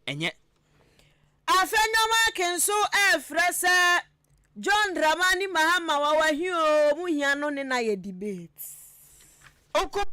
Ɛnyɛ. Afenyo-Markin nso refrɛ sɛ John Dramani Mahama wawa hi oo mu hia no ne na yɛ debate. Ɔkɔ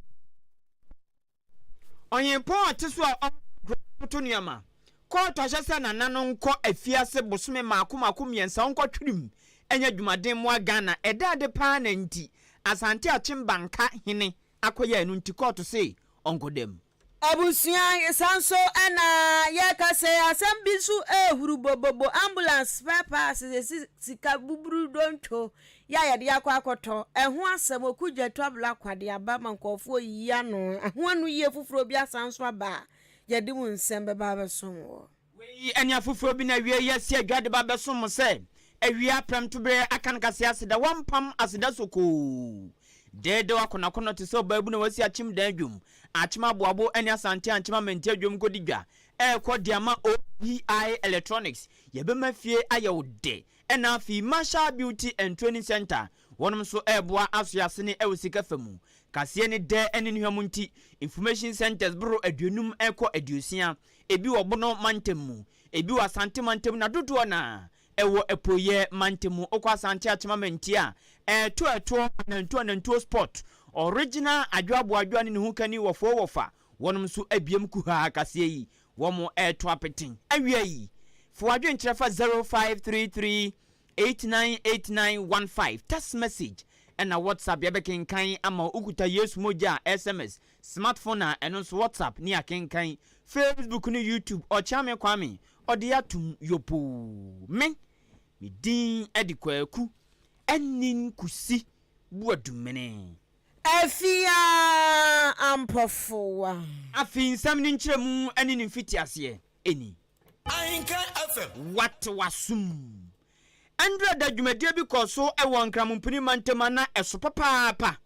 Ɔhempɔn a ɔte so a ɔwɔ kuro toto nneɛma. Kɔɔto ahyɛ sɛ Nana no nkɔ afiase bosome mmaako mmaako mmiɛnsa ɔnkɔtwere mu nyɛ adwumaden mmoa Ghana. Ɛda ade paa na nti Asante Akyem Banka hene akɔyɛ ɛno nti kɔɔto se ɔnkɔda mu. Abusua, saa nso na yɛka sɛ asɛm bi nso rehuru bobobo, ambulance spare parts sɛ sika buburu dontwo yɛ a yɛde akɔ akɔtɔ, ɛho asɛm okugya tuabla kwa de aba ma nkurɔfoɔ yiyi ano, ɛho anoyie foforɔ bi asan nso aba a yɛde mu nsɛm bɛba abɛsom wɔ. Wei ne afoforɔ bi na awiei yi asi adwa de ba abɛsom mo sɛ awia prɛmtoberɛ aka no kaseɛ aseda wampam aseda sokoo deedew akɔnɔakɔnɔ te sɛ ɔbaabunu a wasi akyem dan dwom akyem aboabo ne asante ankyem amanti adwom kɔdi dwa ɛrekɔ de ama OPI Electronics yɛbɛma fie ayɛ wo dɛ ɛna afei Marshall Beauty and Training Center wɔnom nso ɛreboa asoɛ asene ɛwɔ sika fa mu kaseɛ ne dɛ ne ne hwam nti information centers boro 50 ɛkɔ 60 Ebi wɔ Bono mantam mu, ebi wɔ Asante mantam na dodoɔ no ara ɛwɔ Apueeɛ mantam mu. Wokɔ Asante Akyem Amantie a, ɛɛto ɛtoɔ, anantuo anantuo spot, original Adwo Aboadwoa ne ne ho kani wɔfoo wɔfa, wɔnom nso abiem kuhaa kaseɛ yi, wɔn ɛɛto apeten. Awia yi, fa w'adwenkyerɛ fa 0533 898915, text message ɛna WhatsApp yɛbɛkenkan ama wo. Wokuta Yesu mogya a, SMS, Smart phone a ɛno nso WhatsApp ne akenkan, Facebook ne YouTube Ɔkyeame Kwame ɔde atom yopoo Me me din de Kwaku Anin Kusi Boadumene. Afia Ampɔfowa. Afei nsɛm no nkyerɛmu ne ne mfitiaseɛ ni. Ahenkan FM. Wate w'asom. Ɛnderɛ da dwumadie bi kɔɔ so wɔ Nkramompini mantam a na ɛso papaapa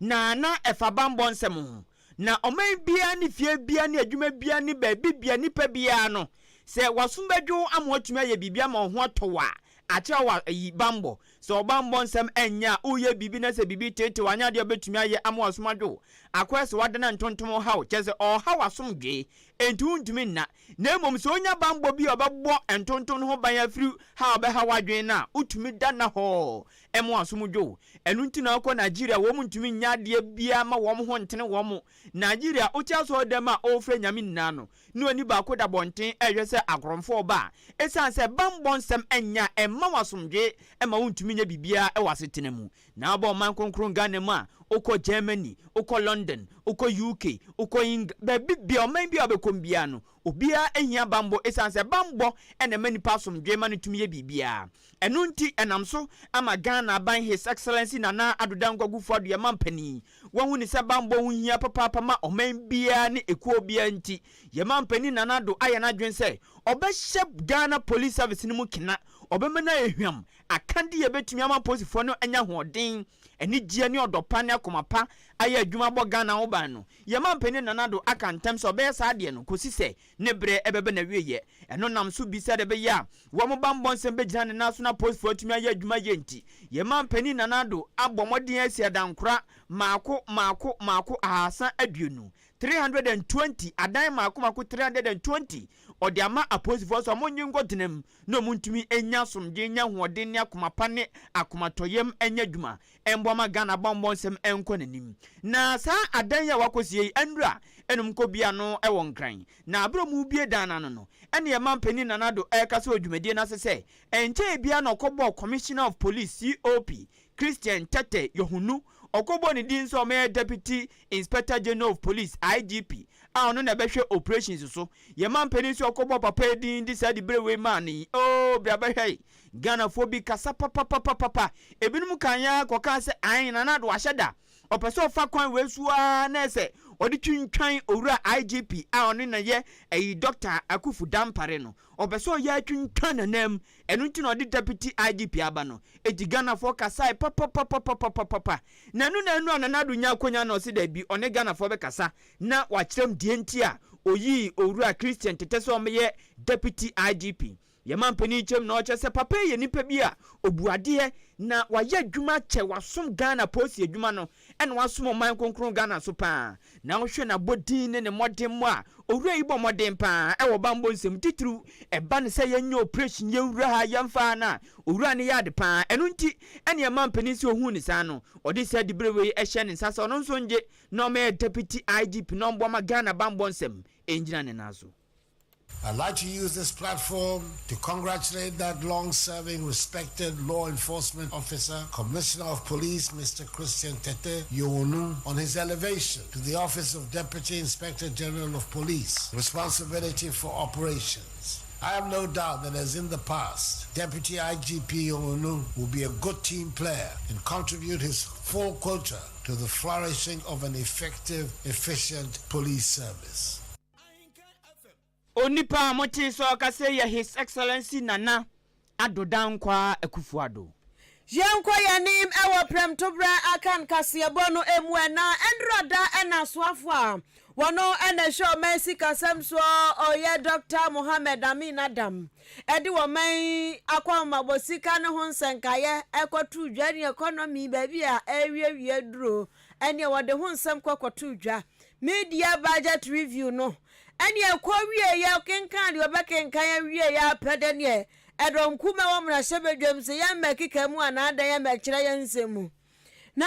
na na ɛfa banbɔ nsɛm ho. Na ɔman biara ne fie biara ne adwuma biara ne baabi biara nipa biara no sɛ w'asom bɛdwo wo ama watumi ayɛ biribi ama wo ho atɔ wo a akyerɛ wo ayi banbɔ. Sɛ wo banbɔ nsɛm ɛnyɛ a woyɛ biribi na sɛ biribi teetee wo anyɛ adeɛ a wobɛtumi ayɛ ama w'asom adwo wo akɔyɛ sɛ wadane ntontom haw kyerɛ sɛ ɔreha w'asomdwoe enti wontumi nna. Na mmom sɛ onya bammɔ bi a ɔbɛbɔ ntontom no ho ban afiri haw a ɔbɛhaw w'adwene no a, wotumi da nnahɔɔ ma w'asom dwo wo. Ɛno nti na wokɔ Nigeria a wɔn ntumi nyɛ adeɛ biara ma wɔn ho ntene wɔn. Nigeria, wote asɔredam a wɔrefrɛ Nyame nyinaa no, na oni baako da abɔnten rehwɛ sɛ akorɔmfoɔ reba a, ɛsiane sɛ bammɔ nsɛm nyɛ a ɛmma wo asomdwoe ma wontumi nyɛ biribiara wɔ asetena mu. Na waba ɔman kronkron Ghana mu a, wokɔ Germany, wokɔ London, wokɔ UK, wokɔ Eng, baabi bia, ɔman bi a wobɛkɔ mu biara no, obiara hia bammɔ esiane sɛ bammɔ na ɛma nipa asomdwoe ma no tumi yɛ biribiara. Ɛno nti, ɛnam so ama Ghana aban His Excellency Nana Addo Dankwa Akufo-Addo yɛn mampanin, wahu ne sɛ bammɔ ho hia papaapa ma ɔman biara ne ekuo biara nti, yɛn mampanin Nana Addo ayɛ n'adwene sɛ ɔbɛhyɛ Ghana Police Service no mu kena, ɔbɛma no ayɛ hwam Akade a ebetumi ama apolisifoɔ no anya ahoɔden, anigyeɛ ne ɔdɔ pa ne akoma pa ayɛ adwuma abɔ Ghana ho ban no, yɛn manpanin Nana Addo aka ntam sɛ ɔbɛyɛ saa adeɛ no kɔsi sɛ ne berɛ bɛba n'awieɛ. Ɛno nam so bi sɛdeɛ ɛbɛyɛ a wɔn bammɔ nsɛm bɛgyina ne nan so na apolisifoɔ atumi ayɛ adwuma yie nti, yɛn manpanin Nana Addo abɔ mmɔden asi adankora mmaako mmaako mmaako 320, 320, adan mmaako mmaako 320, ɔde ama apolisifoɔ sɛ wɔnnye nkɔtena mu na wɔntumi nnya asomdwee, nya ahoɔden ne akoma pa ne akomatɔyam nyɛ adwuma mmoa ma Ghana bammɔ nsɛm nkɔ n'anim. Na saa adan yi a wɔakɔsie yi, nnura ɛna wɔkɔbue ano wɔ Nkran. Na berɛ a wɔrebue dan no ano no, ɛna yɛn manpanin Nana Addo rekasa wɔ dwumadie no ase sɛ, ɛnkyɛeɛ biara na ɔkɔbɔɔ Commissioner of Police, COP, Christian Tetteh Yohuno, ɔkɔbɔɔ ne din sɛ ɔmmɛyɛ Deputy Inspector General of Police, IGP, a ɔno na ɛbɛhwɛ operations so. Yɛn manpanin nso ɔkɔbɔɔ papa yi din de saa diberɛ wei maa no yi. Oo, bra bɛhwɛ yi. Ghanafoɔ bi kasa papapapapa. Ebinom kan ara kɔkaa sɛ ae, Nana Addo ahyɛ da. Ɔpɛ sɛ ɔfa kwan wei so ara na ɛsɛ ɔde twintwan Owura IGP a ɔno na yɛ ɛyi Dɔkta Akuffo Dampare no. Ɔpɛ sɛ ɔyɛ atwintwan n'anam. Ɛno nti na ɔde Deputy IGP aba no. Enti Ghanafoɔ kasae papapapapapapa. Na ɛno na ɛno a Nana Addo nyaa akwanya na ɔse daabi, ɔne Ghanafoɔ bɛkasa na wakyerɛ m deɛ nti a ɔyii Owura Christian Tetteh sɛ ɔmmɛyɛ Deputy IGP. Yɛn manpanin kyɛm na ɔkyerɛ sɛ papa yi yɛ nipa bi a ɔbu adeɛ na wayɛ adwuma akyɛ, wasom Ghana polisi adwuma no. ɛna wasom ɔman kronkron Ghana so paa. Na wohwɛ n'abɔdin ne ne mmɔdemmɔ a, owura yi bɔ mmɔden paa ɛwɔ bammɔ nsɛm titiriw. Ɛba no sɛ yɛnyɛ operation, yɛnwura ha, yɛmfa ha no a, owura no yɛ ade paa. Ɛno nti ɛne ɛma mpanin sɛ ohuu no saa no, ɔde saa diberɛ wei hyɛ ne nsa sɛ ɔno nso ngye na ɔmmɛyɛ Deputy IGP na ɔmboa ma Ghana bammɔ nsɛm ngyina ne nan so. I'd like to use this platform to congratulate that long-serving, respected law enforcement officer, Commissioner of Police, Mr. Christian Tetteh Yohuno, on his elevation to the office of Deputy Inspector General of Police, responsibility for operations. I have no doubt that as in the past, Deputy IGP Yohuno will be a good team player and contribute his full quota to the flourishing of an effective, efficient police service. Onipa a mote sɛ ɔkasa yi yɛ His Excellency Nana Addo Dankwa Akufo-Addo. Yɛnkɔ yɛn anim wɔ prɛmtoberɛ Akan kaseɛbɔ no mu ɛna ɛndora da ɛna asoafoɔ a wɔno ɛna ɛhwɛ ɔman sikasɛm soɔ ɔyɛ Dɔkta Mohammed Amin Adam ɛde ɔman akɔnmabɔ sika ne ho nsɛnkaeɛ ɛkɔtoo dwa ne economy baabi a ɛrewiawie duro ɛneɛ wɔde ho nsɛm kɔkɔtoo dwa Mid-year budget review no Ɛneɛ kɔ wieɛ ɔkenkan deɛ ɔbɛkenkan awieɛ ara pɛ dɛ neɛ ɛdɔm kumaa wɔ mmarahyɛbadwam sɛ yɛn mmɛkeka mu anaa dɛn yɛn mmɛkyerɛ yɛn nsɛm mu. Na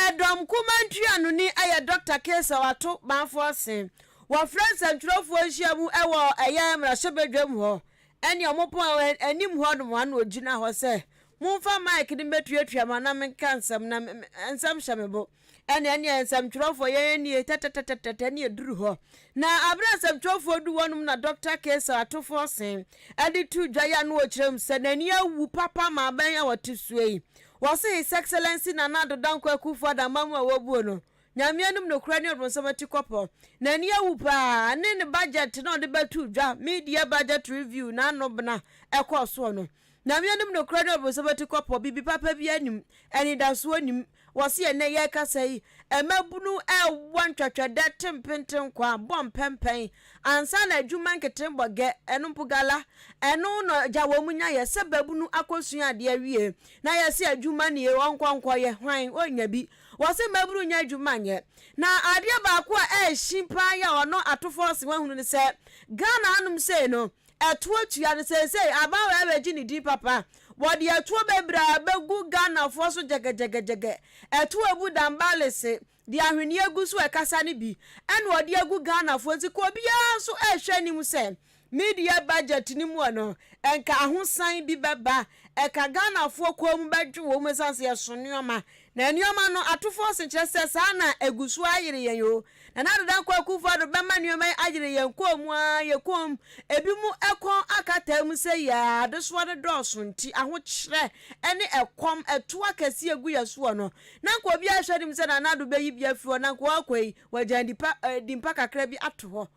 ɛdɔm kumaa ntuanoni yɛ Dɔkta Kesaw Ato Banfoɔ Se wɔfrɛ nsɛntwerɛfoɔ nhyiamu wɔ ɛyɛ mmarahyɛbadwam hɔ ɛneɛ ɔmo pɔn anim hɔ nom a na ɔgyina hɔ sɛ momfa mic no mmɛtuatua mo anaa menka nsɛm na nsɛm hyɛ me bo. Ɛne ɛneɛ nsɛmtwerɛfoɔ yɛn nie tɛtɛtɛtɛtɛ ɛne ɛduru hɔ. Na aberɛ a nsɛmtwerɛfoɔ du hɔ nom na Dɔkta Kesa Atufoɔ se ɛde too dwa yi a na ɔkyerɛ mu sɛ n'ani awu papa ma abɛn a ɔte soɔ yi. Wɔse His Excellency Nana Addo Dankwa Akuffo Addo amamu a wɔbuo no Nyame anim nokorɛ ne ɔbronsam atikɔpɔ. N'ani awu paa ne ne budget na ɔde bɛtoo dwa, mid-year budget review n'ano bena ɛkɔɔ soɔ no. Nyame anim nokorɛ ne ɔbronsam atikɔpɔ, biribi papa biara nnim, anidasoɔ nnim. Wɔse ɛnnɛ yɛrekasa yi, mmabunu ɛwɔ ntwɛtwɛdɛ te mpenten kwa, bɔ mpɛmpɛn, ansa na adwuma nketembɔ gɛ, ɛno mpo gala, ɛno na gya wɔn nya yɛ sɛ babunu akɔsua adeɛ awie, na yɛse adwuma nie, ɔnkɔ nkɔyɛ, hwan, ɔnnya bi. Wɔse mmabunu nnya adwuma nyɛ. Na adeɛ baako a ɛɛhye paa yi a ɔno Atofoɔ se wahunu ne sɛ, Ghana hanom sei no, ɛtoɔ tua no seesei aban wei abɛgye ne din papa, Wɔde atuo bebree abɛgu Ghanafoɔ so gyɛgɛgyɛgɛgyɛgɛ. Ɛtoɔ abu Dambale se, deɛ ahweneɛ gu so ɛkasa no bi ɛna ɔde agu Ghanafoɔ nti ka obiara nso ɛrehwɛ anim sɛ mid-year budget no mu no nka ahosan bi bɛba, ɛka Ghanafoɔ kɔn mu bɛdwo wɔn ɛsiane sɛ yɛso nneɛma na nneɛma no atofoɔ se kyerɛ sɛ saa na ɛgu so ayere yɛn o. Nana Addo Dankwa Akufo Addo bɛma nneɛma yi ayere yɛn kɔn mu ara, yɛn kɔn mu. Ebinom kɔn akataa mu sɛ yɛn adesoa no dɔɔso nti, ahokyerɛ ne ɛkɔm, ɛtoɔ akɛseɛ gu yɛn soɔ no, na anka obiara hwɛ anim sɛ Nana Addo bɛyi bi afiri hɔ, na anka ɔrekɔ yi, wagya din pa kakra bi ato hɔ.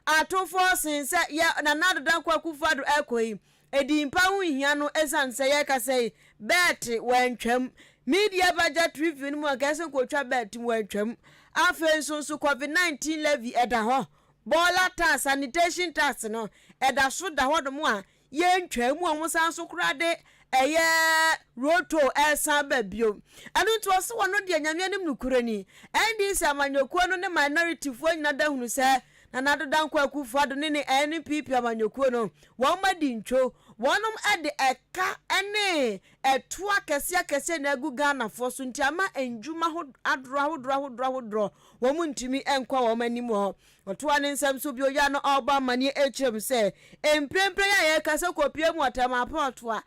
Atofoɔ sen sɛ yɛ Nana Addo Dankwa Akufo Addo rekɔ yi, Edin pa ho nhia no esiane sɛ yɛrekasa yi, bɛɛte wantwam. Media budget review no mu anka ɛsɛ nka otwa bɛɛte mu wantwam. Afei nso nso covid 19 levy ɛda hɔ, bɔɔla tax, sanitation tax no ɛda so da hɔ nom a yɛntwaa mu a wɔn san so koraa de ɛyɛ road toll ɛresan ba bio. Ɛno nti ɔse wɔno deɛ Nyame anim nokorɛ ni, NDC amanyɔkuo no ne minority foɔ nyina da hunu sɛ Nana Addo Dankwa Akufo Addo ne ne NPP amanyɔkuo no, wɔn adi ntwo. Wɔnom de ɛka ne ɛtoɔ akɛseɛ akɛseɛ na agu Ghanafoɔ so nti ama ndwuma adorɔ ahodoɔ ahodoɔ ahodoɔ wɔn ntumi nkɔ wɔn anim hɔ. Ɔtoa ne nsɛm so bio yɛ a na ɔrebɔ amaneɛ ɛkyerɛ mu sɛ mprempren a yɛreka sɛ kɔpue mu ɔtɛm apɔɔto a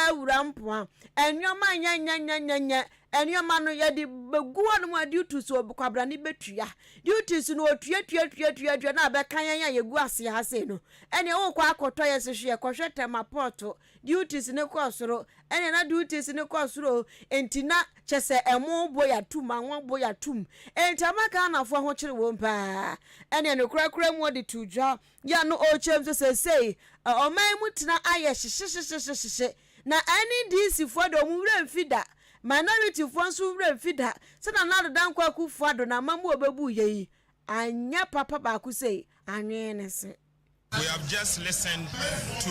ɛwura mpoa nneɛma nyɛnyɛnyɛnyɛnyɛ Nneɛma no yɛde bɛgu hɔnom a duties kwabrane bɛtua. Duties no ɔtua tua tua tua tua na abɛka yɛn a yɛgu aseɛ ha sei no. Ɛneɛ wokɔ akɔtɔ yɛ se hweɛ kɔhwɛ Tema port duties no kɔ soro. Ɛneɛ na duties no kɔ soro o. Nti na kyɛ sɛ ɛmo bo yɛatum, anwa bo yɛatum. Nti ama Ghanafoɔ ho kyere wɔn paa. Ɛneɛ nokorɛ koraa mu ɔde too dwa yɛ a no ɔrekyerɛ mu sɛ seesei ɔman mu tena ayɛ hyehyehyehyehyehye. Na NDC foɔ deɛ wɔn werɛ mfi da, minority foɔ nso werɛ mfi da sɛ Nana Addo Dankwa Akufo Addo n'amammuo a ɔbɛbuu yɛ yi anyɛ papa baako sei, anwee ne se. We have just listened to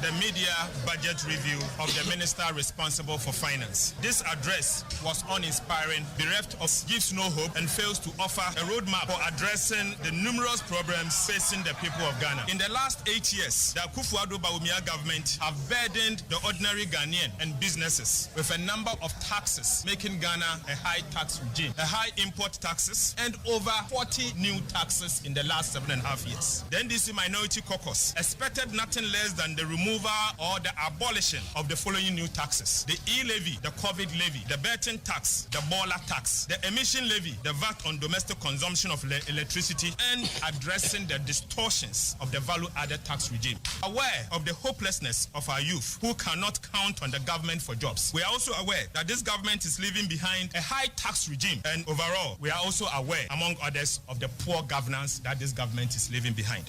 the mid-year budget review of the minister responsible for finance. This address was uninspiring, bereft of gives no hope, and fails to offer a roadmap for addressing the numerous problems facing the people of Ghana. In the last 8 years, the Akufo-Addo Bawumia government have burdened the ordinary Ghanaian and businesses with a number of taxes, making Ghana a high tax regime, a high import taxes, and over 40 new taxes in the last 7.5 years. The NDC Minority Caucus expected nothing less than the removal or the abolition of the following new taxes: the e-levy, the COVID levy, the betting tax, the borla tax, the emission levy, the VAT on domestic consumption of electricity, and addressing the distortions of the value added tax regime. Aware of the hopelessness of our youth who cannot count on the government for jobs. We are also aware that this government is leaving behind a high tax regime, and overall, we are also aware, among others, of the poor governance that this government is leaving behind.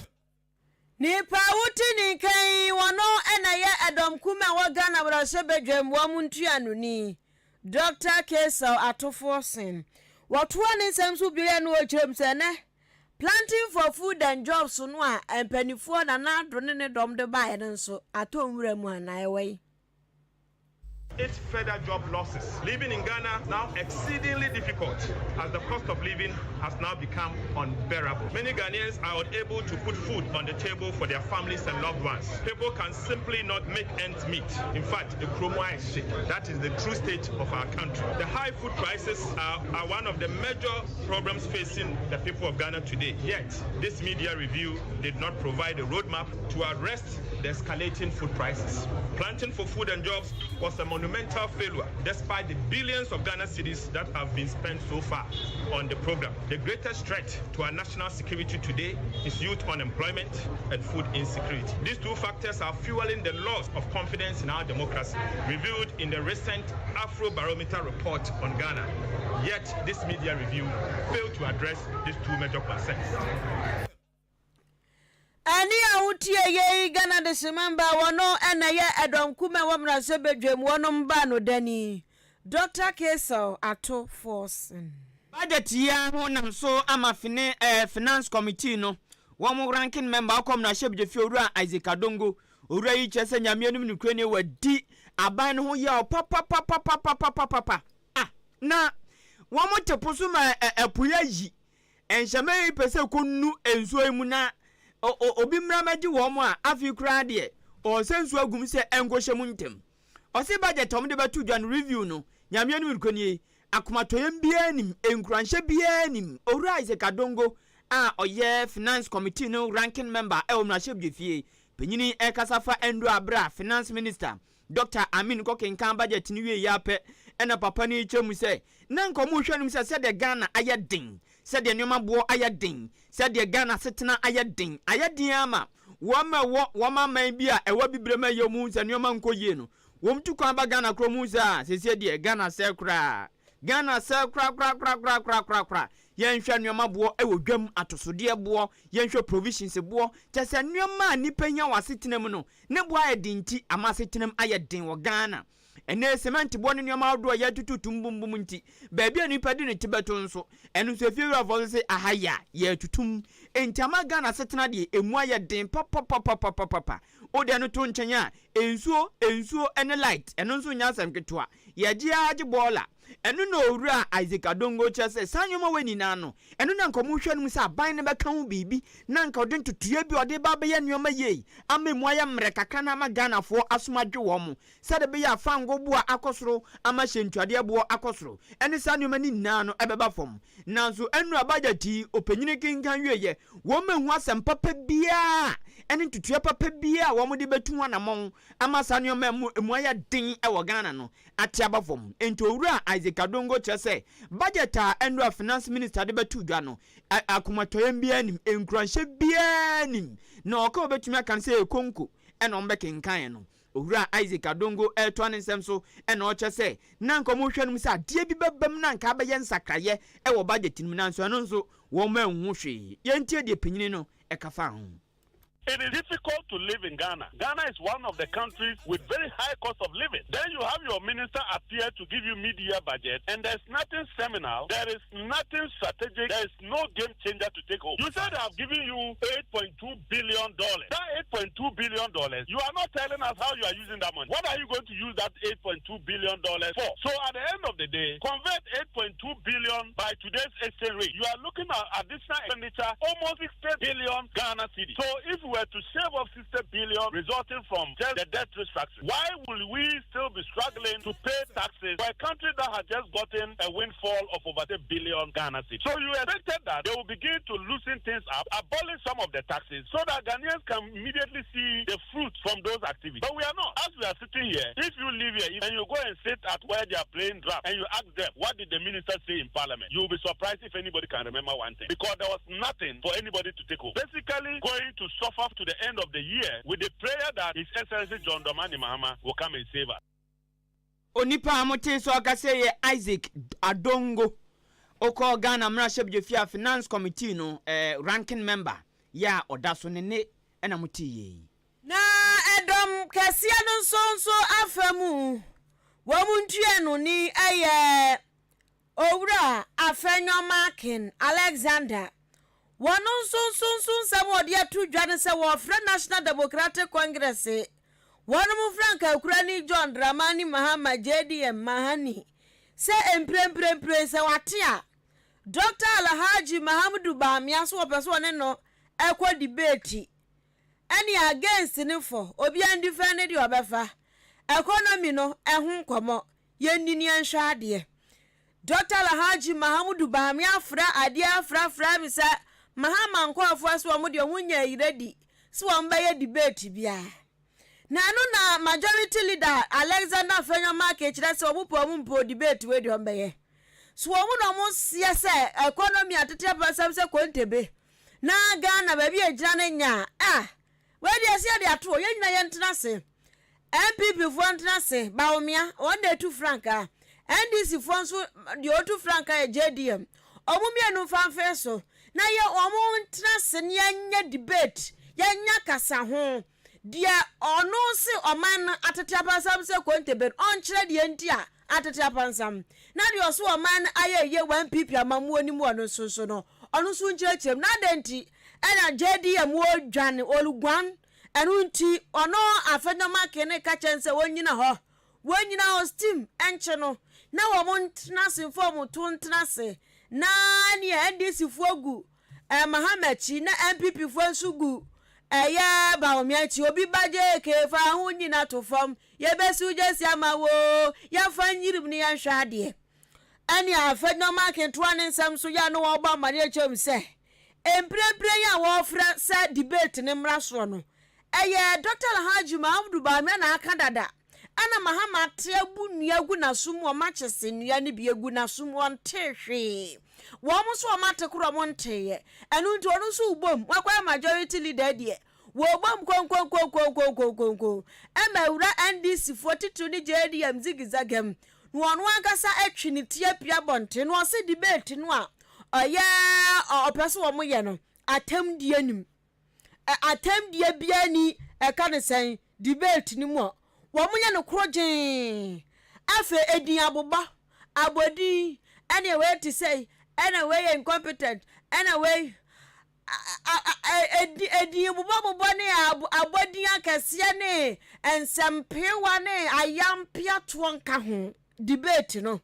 Nipa wote ne nkan wɔno ɛna yɛ ɛdɔm kum a wɔ Ghana mmarahyɛ badwam wɔn mu ntuanoni, Dr Cassiel Ato Forson. Wɔtoa ne nsɛm so bio no, wɔkyerɛ mu sɛ nɛ Planting for Food and Jobs no a mpanimfoɔ Nana Addo ne ne dɔm de baeɛ no nso atɔ nwura mu anaa ɛwɔ yi. Eight further job losses. Living in Ghana now exceedingly difficult, as the cost of living has now become unbearable. Many Ghanaians are unable to put food on the table for their families and loved ones. People can simply not make ends meet. In fact, the Kromwa is sick. That is the true state of our country. The high food prices are one of the major problems facing the people of Ghana today. Yet, this mid-year review did not provide a roadmap to arrest the escalating food prices. Planting for Food and Jobs was a monumental failure, despite the billions of Ghana cedis that have been spent so far on the program. The greatest threat to our national security today is youth unemployment and food insecurity. These two factors are fueling the loss of confidence in our democracy, revealed in the recent Afrobarometer report on Ghana. Yet, this mid-year review failed to address these two major concerns. Ɛne a wotie yei, Ghana de semamba wɔno ɛna yɛ ɛdɔm kuma wɔ mmarahyɛ badwam wɔnom ba no dani, Dr Cassiel Ato Forson. Budget yi ho nam so ama fine Finance Committee no wɔn ranking member akɔ mmarahyɛbadwafie, Owura Isaac Adongo. Owura yi kyerɛ sɛ Nyame anim nokura ni, wadi aban no ho yaw papapapapapapapa. Ah, na wɔn te po so ma ɛpo yɛ yi nhyɛmɛ yi pɛ sɛ kɔnu nsuo yi mu na obi mmra mɛgye wɔn a afei koraa deɛ ɔsɛ nsuo agum sɛ ɛnkɔhyɛ mu ntɛm. Ɔsɛ budget a wɔde bɛto dwa no review no, Nyame anim nokura nie, akomatɔyɛm biara nim, nkuranhyɛ biara nim. Owura Isaac Adongo a ɔyɛ Finance Committee no ranking member ɛwɔ mmarahyɛbadwafie panyini ɛkasa fa ɛndu abere a Finance Minister Dr Amin kɔkenkan budget no wie yɛ apɛ, ɛna papa no kyerɛ mu sɛ na nka ɔmo hwɛ no mu sɛ sɛdeɛ Ghana ayɛ den, sɛdeɛ nneɛma boɔ ayɛ den, sɛdeɛ Ghana setena ayɛ den, ayɛ den ama wɔn a ɛwɔ wɔn aman bi a ɛwɔ bibire mu ɛyɛ mu sɛ nneɛma nkɔ yie no, wɔn tu kwan ba Ghana kuro mu sɛ a sɛsɛ deɛ Ghana sɛ koraa, Ghana sɛ korakorakorakorakorakora. Yɛnhwɛ nneɛma boɔ ɛwɔ dwam, atosodeɛ boɔ, yɛnhwɛ provisions boɔ, kyɛ sɛ nneɛma a nipa hia wɔ asetena mu no ne boɔ ayɛ den, nti ama asetena mu ayɛ den wɔ Ghana. Ɛnɛ cement boɔ ne nneɛma ahodoɔ a yɛtutu tum bumbum, nti baabi a nipa de ne ti bɛto nso, ɛno nso efie wurafoɔ nso sɛ aha yɛ a yɛtutum, nti ama Ghana asetena deɛ emu ayɛ den papapapapapapa. O deɛ no to nkyɛn a, nsuo nsuo ne light, ɛno nso nyɛ asɛm ketewa. Yɛgye agye bɔɔla. Ɛno na Owura Isaac Adongo kyerɛ sɛ saa nneɛma wɔ nyinaa no, ɛno na nka ɔmo hwɛ no mu sɛ aban no bɛka ho biribi na nka ɔde ntotoeɛ bi ɔde ba bɛyɛ nneɛma yie ama emu ayɛ mmerɛ kakra na ama Ghanafoɔ asom adwe wɔn mo, sɛde bɛyɛ afango boɔ akɔ soro ama hyɛntuadeɛ boɔ akɔ soro, ɛne saa nneɛma no nyinaa no ɛbɛba fam. Nanso ɛnu budget yi ɔpanyini kenkan wieɛ, wɔn ehu asɛm papa biara ɛne ntotoeɛ papa biara a wɔn de bɛtu anammɔn ama saa nneɛma emu ayɛ den ɛwɔ Ghana no ate aba fam. Nti Owura Isaac Adongo kyerɛ sɛ budget a ɛnura Finance Minister de bɛto dwa no, akomatɔyɛm biara nim, nkuranhyɛ biara nim, na ɔka obɛtumi aka no sɛ ekonko ɛna wɔn bɛkenkan no. Owura Isaac Adongo ɛretoa ne nsɛm so, ɛna ɔkyɛ sɛ na nka wɔn hwɛ no mu sɛ adeɛ bi bɛbɛm na nka abɛyɛ nsakraeɛ ɛwɔ budget no mu, nanso ɛno nso wɔn anhu hwee. Yɛntie deɛ panyini no ɛka fa ho. It is difficult to to live in Ghana. Ghana is one of the countries with very high cost of living. Then you have your minister appear to give you mid-year budget, and there's nothing seminal, there is nothing strategic, there is no game changer to take home. You said I've given you $8.2 billion. That $8.2 billion, you are not telling us how you are using that money. What are you going to use that $8.2 billion for? So at the end of the day, convert 8.2 billion by today's exchange rate. You are looking at additional expenditure almost 60 billion Ghana cedi. So if we were to shave off 60 billion resulting from just the debt restructuring, why will we still be struggling to pay taxes for a country that has just gotten a windfall of over 1 billion Ghana cedi? So you expected that they will begin to loosen things up, abolish some of the taxes so that Ghanaians can immediately see the fruit from those activities. But we are not. As we are sitting here, if you live here and you go and sit at where they are playing draft and you ask them, what did the minister say in parliament? You will be surprised if anybody can remember one thing. Because there was nothing for anybody to take home. Basically, going to suffer to the end of the year with the prayer that His Excellency John Dramani Mahama will come and save us. Onipa a motee sɛ ɔkasa yi yɛ Isaac Adongo. Ɔkɔɔ Ghana mmarahyɛbadwafie a Finance Committee no ranking member yɛ a ɔda so ne nne na motee yɛ yi. Na ɛdɔm kɛseɛ no nso nso afa mu, wɔn ntuanoni yɛ Owura Afenyo-Markin Alexander. Wɔn nso nso nso nsɛm a wɔde ato dwa ne sɛ wɔrefrɛ National Democratic Congress wɔn frankakurani John Dramani Mahama JDM Mahani sɛ mpremprempren sɛ wate a Dɔkta Alhaji Mahamudu Bawumia so wɔpɛ sɛ wɔne no kɔ debate ɛne against ne fɔ obiara ndifɛn ne deɛ ɔbɛfa economy no ɛho nkɔmɔ yɛnni ne yɛnhwɛ adeɛ. Dɔkta Alhaji Mahamudu Bawumia afra adeɛ afrafra me sɛ Mahama nkorɔfoɔ sɛ wɔn deɛ wɔn nya ayira di sɛ wɔn bɛyɛ debate biara. Na ɛno na Majority Leader Alexander Afenyo-Markin kyerɛ sɛ wɔn pɛ wɔn mpɛ debate wei deɛ wɔn bɛyɛ. So wɔn na wɔn seɛ sɛ economy atete apasam sɛ kontebe na Ghana baabi a egyina no nya a Wei deɛ ɛsɛ yɛde ato hɔ, yɛn nyinaa yɛntena ase. NPP foɔ ntena ase, Bawumia, wɔn na ɛtu frankaa. NDC foɔ nso deɛ ɔtu frankaa yɛ JDM. Wɔn mmienu mfa mfee so na yɛ wɔn ntena ase na yɛnyɛ debate, yɛnya kasa ho. Deɛ ɔno se ɔman no atete apansam sɛ kontebe no, ɔnkyerɛ deɛ nti a atete apansam. Na deɛ ɔse ɔman no ayɛ yie wɔ NPP amammuo no mu ɔno nso so no, ɔno nso nkyerɛkyerɛ mu. Na adɛn nti Ɛna JDM ɔredwane, ɔreguan, ɛno nti ɔno Afenyo-Markin no ka kyerɛ no sɛ wɔnnyina hɔ, wɔnnyina hɔ steam nkye no na wɔn ntena ase mfa wɔn to ntena ase na ɛneɛ NDC foɔ gu eh, Mahama akyi na NPP foɔ nso gu ɛyɛ Bawumia akyi, obi ba JK fa ho nyina to fam, yɛbɛsiw gyesi ama wo, yɛmfa nyirim ne yɛnhwɛ adeɛ. Ɛne Afenyo-Markin toa ne nsɛm so yɛ a na wɔrebɔ amaneɛ kyerɛ mu sɛ Mprempren yi a wɔrefrɛ sɛ debate no mmra soɔ no, ɛyɛ Dɔkta Alhaji Mahamudu Bawumia na aka dada, ɛna Mahama ate abu nnua agu n'aso mu, wɔn akyese nnua no bi agu n'aso mu, ɔntee hwee. Wɔn nso wɔn ate korɔ wɔn nteeɛ. Ɛno nti ɔno nso rebom, wakɔyɛ majority leader deɛ, wɔrebom konkonkonkonkonkonkonko ɛma awura NDC foɔ titiriw ne JDM zigizagam na ɔno ankasa atwi ne ti apue abɔnten na ɔse debate no a ɔyɛ ɔpɛ sɛ wɔn yɛ no atɛmdie nim atɛmdie biara ni ɛka ne sɛn debate no mu a wɔn yɛ no koro gyee afei edin abobɔ abɔdin ɛna wei te sɛ ɛna wei yɛ incompetent ɛna wei Edin bobɔbobɔ ne abɔdin akɛseɛ ne nsɛmpeewa ne ayampeatoɔ nka ho debate no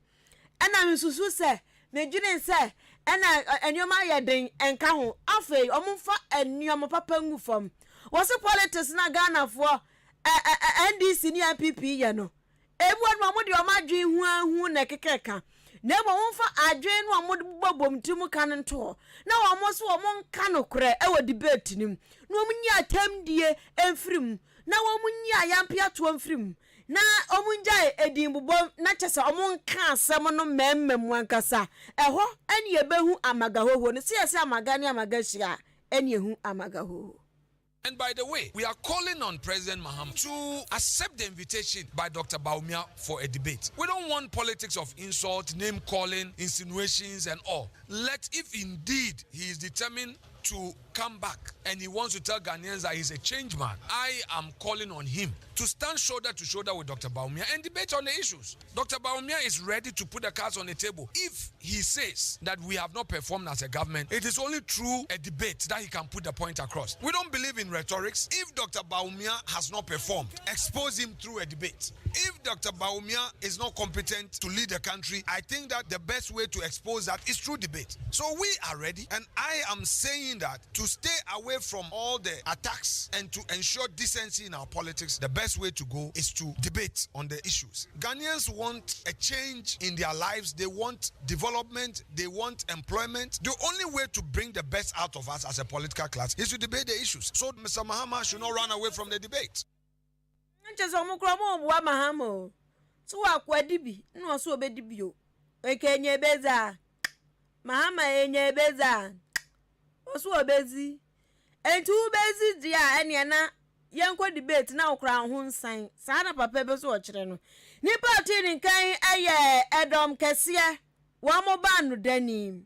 ɛna mesusu sɛ medwene sɛ ɛna nneɛma ayɛ den nka ho afei wɔn mfa nneɛma papa ngu fam wɔsi politics na Ghanafoɔ NDC ne NPP yɛ no Ebi wɔ hɔ nom a wɔde wɔn adwene huahu na ɛkeka ka, na mmom wɔmfa adwene no a wɔde bobɔ bom tirim ka no nto hɔ, na wɔn nso wɔnka nokorɛ wɔ debate no mu, na wɔnyi atɛmdie mfiri mu, na wɔnyi ayampeatoɔ mfiri mu, na wɔngyae edinbobɔ, na kyerɛ sɛ wɔnka asɛm no mmarima mu ankasa. Ɛhɔ ne yɛbɛhu amagahoho no. Sɛ yɛsɛ amaga ne amaga hyia a, ɛne yɛhu amagahoho. And by the way, we are calling on President Mahama to accept the invitation by Dr. Bawumia for a debate. We don't want politics of insult, name calling, insinuations, and all. Let, if indeed he is determined to come. come back and he wants to tell Ghanaians that he's a change man, I am calling on him to stand shoulder to shoulder with Dr. Bawumia and debate on the issues. Dr. Bawumia is ready to put the cards on the table. If he says that we have not performed as a government, it is only through a debate that he can put the point across. We don't believe in rhetorics. If Dr. Bawumia has not performed, expose him through a debate. If Dr. Bawumia is not competent to lead the country, I think that the best way to expose that is through debate. So we are ready, and I am saying that to stay away from all the attacks and to ensure decency in our politics, the best way to go is to debate on the issues. Ghanaians want a change in their lives, they want development, they want employment. The only way to bring the best out of us as a political class is to debate the issues. So Mr. Mahama should not run away from the debate. Nkyɛ sɛ ɔmo koraa ɔmo boa Mahama o. So wakɔ adi bi na ɔso ɔbɛdi bi o. Eke enye ebedzi a Mahama enye ebedzi a ɔso ɔbɛdzi. Enti wobɛdzi deɛ a ɛneɛ na yɛnkɔ debate na wokora ho nsan. Saa na papa bi so ɔkyerɛ no. Nipa a ɔtee ne nkan yɛ ɛdɔm kɛseɛ wɔn mo ba no dani.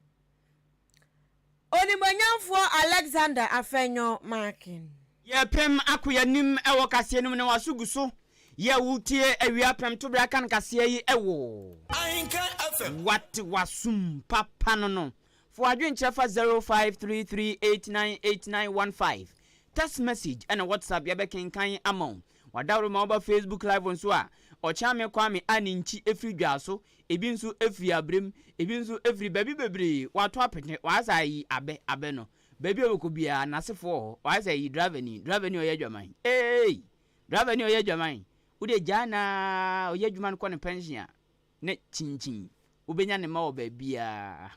Onimonyamfoɔ Alexander Afenyo Markin. Yɛpem akɔ yɛnim ɛwɔ kaseɛ no mu na waso gu so yɛ wotie awia pɛm to berɛ aka no kaseɛ yi ɛwɔ Ahenka FM. Wate wasum papa no fo adwenkyerɛ fa 0533898915 text message ɛna WhatsApp yɛbɛkenkan ama wo. Wadaworo ma woba Facebook Live nso a, Ɔkyea Kwame a ne nkyi ɛfiri dwa so, ebi nso ɛfiri abrem, ebi nso ɛfiri baabi bebree. Wato apete waasa ayi abɛ abɛ no baabi a wɔkɔ biara n'asefoɔ hɔ. Waasa ayi driver ni, driver ni ɔyɛ adwaman ee, driver ni ɔyɛ adwaman. Wode gyaa na ɔyɛ adwuma no kɔ ne pension a ne kyinkyin wobɛnya ne ma wɔ baabiaa,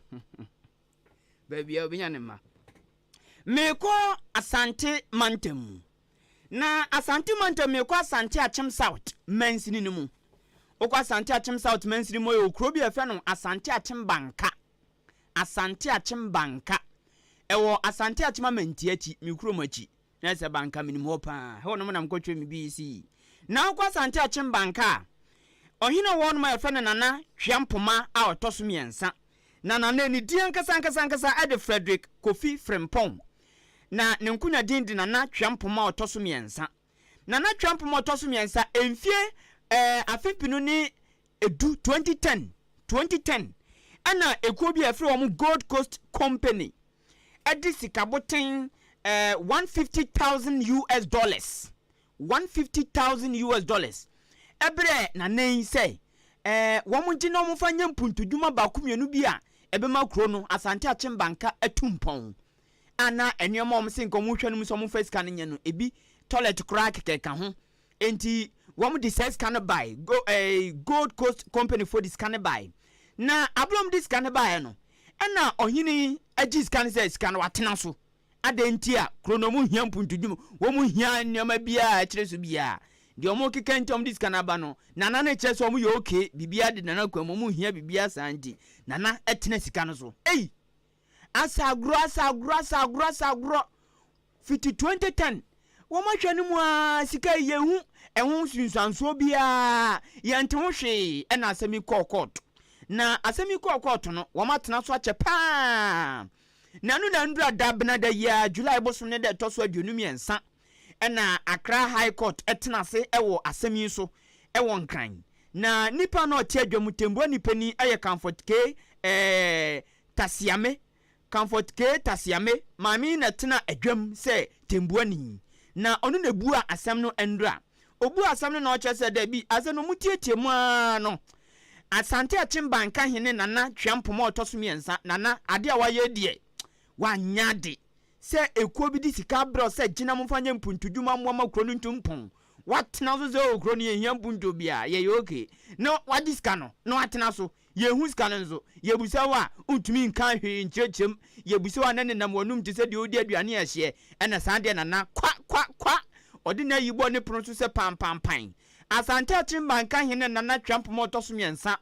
baabiaa wobɛnya ne ma. Meekɔ Asante mantam na Asante mantam, meekɔ Asante Akyem South mansini no mu. Wokɔ Asante Akyem South mansini mu, yɛ kuro bi a yɛfrɛ no Asante Akyem Banka. Asante Akyem Banka ɛwɔ Asante Akyem Amanti akyi, me kurom akyi na sɛ Banka menim hɔ paa. Hɔ nom nam kɔtwerɛ me BECE. Na wokɔ Asante Akyem Banka a, ɔhene a ɔwɔ nom a yɛfrɛ no Nana Tweampoma a ɔtɔ so mmiɛnsa, na Nana ne din ankasa ankasa ankasa ɛde Frederick Kofi Frimpong, na ne nkonya din de Nana Tweampoma a ɔtɔ so mmiɛnsa. Nana Tweampoma a ɔtɔ so mmiɛnsa, mfie afe 2010, 2010, 2010 ɛna ekuo bi a yɛfrɛ wɔn Gold Coast Company ɛde sikaboten US$150,000, US$150,000 ɛbrɛ nana yi sɛ wɔn gye na wɔn fa nyɛ mpuntudwuma baako mmienu bi a ɛbɛma kuro no Asante Akyem Banka atu mpɔn. Ana nneɛma a wɔn se nka wɔn hwɛ no mu sɛ wɔn fa sika no nyɛ no, ebi toilet koraa kɛkɛ ka ho. Nti wɔn de saa sika no bae. Go Gold Coast Company fo de sika no bae, na abulom de sika no baeɛ no, ɛna ɔhene agye sika no sɛ sika no watena so adan. Nti a kuro no wɔn hia mpuntudwuma, wɔn hia nneɛma biara ɛkyerɛ so biara deɛ wɔn keka. Nti wɔn de sika no aba no, nana no kyerɛ sɛ wɔn yɛ okay, biribiara de nana kwan mu, wɔn hia biribiara saa. Nti nana ɛtena sika no so. Eyi asa agorɔ, asa agorɔ, asa agorɔ, asa agorɔ fiti 2010. Wɔn ahwɛ no mu a, sika yi yɛhu ɛho nsunsuansoɔ biara, yɛnte ho hwee. Ɛna asɛm yi kɔɔ court, na asɛm yi kɔɔ court no, wɔn atena so akyɛ paa. Na no na ndura da bena da yi a, July bosom ne da ɛtɔ so 23, ɛna Accra High Court ɛtena ase ɛwɔ asɛm yi so ɛwɔ Nkran. Na nipa na ɔte adwa mu tembua nipa ni ɛyɛ Comfort K Tasiame. Comfort K Tasiame maame yi na tena adwam sɛ tembuani, na ɔno na ebua asɛm no. Ndura obua asɛm no na ɔkyerɛ sɛ dɛbi, asɛm no mu tietie mu ara no, Asante Akyem Banka hene Nana Tweampoma a ɔtɔ so mmiɛnsa, nana ade a wayɛ deɛ wanya ade sɛ ekuo bi de sika abrɛ sɛ gyina mo fa nyɛ mpuntudwuma mmoa ma kuro no ntu mpɔn. Watena so sɛ o kuro no yɛhia mpuntuo bi a yɛyɛ okay, na wagye sika no na watena so. Yɛhu sika no nso, yɛbusa wo a, ntumi nka hwee nkyerɛkyerɛm. Yɛbusa wo a, na nenam w'anum te sɛ deɛ ɔdi aduane a ɛhyeɛ. Ɛna saa deɛ nana kwa kwa kwa ɔde n'ayi bɔ ne pono so sɛ pampampan. Asante Akyem Banka hene Nana Tweampoma ɔtɔ so mmiɛnsa,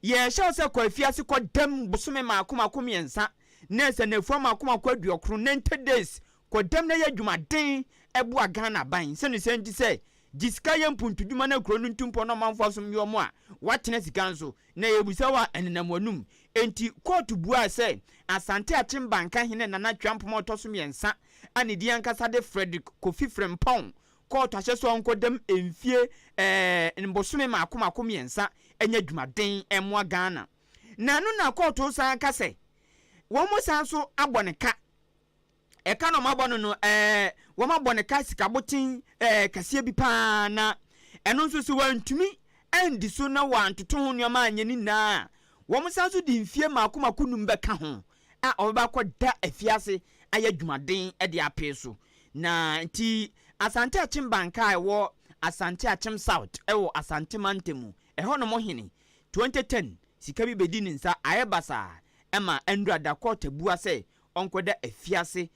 yɛhyɛ wo sɛ kɔ afiase kɔ dam bosome maako maako mmiɛnsa na ɛsɛ nafua maako maako 90, 90 days. Kɔ dam na yɛ adwumaden ɛboa Ghana ban sɛne sɛ nti sɛ gye sika yɛ mpuntudwuma na kuro no ntu mpɔ na ɔmanfoɔ asom yɛ ɔmo a watena sika nso na yɛbusa wo a, ɛnenam w'anum. Enti kɔɔto buaa sɛ Asante Akyem Banka hene Nana Tweampong a ɔtɔ so mmiɛnsa a ne din ankasa de Frederick Kofi Frimpong kɔɔto ahyɛ sɛ ɔnkɔdam mfie ɛɛ mbosome mmaako mmaako mmiɛnsa nyɛ adwumaden mmoa Ghana. Na ɛno na kɔɔto san ka sɛ wɔn san nso abɔ ne ka. Ɛka na wɔabɔ no no, ɛɛ, wɔabɔ no ka sikaboten ɛɛ kɛseɛ bi paa, na ɛno nso sɛ wɔantumi andi so na wɔantoto ho nneɛma anyɛ ne nyinaa a, wɔsan nso de mfie mmaako mmaako num bɛka ho a ɔbɛba akɔda afiase ayɛ adwumaden de apee so. Na nti Asante Akyem Banka a ɛwɔ Asante Akyem South wɔ Asante mantam mu, ɛhɔnom hene, 2010 sika bi bɛdi ne nsa ayɛ basaa ma Andrew Adakor Tabua sɛ ɔnkɔda afiase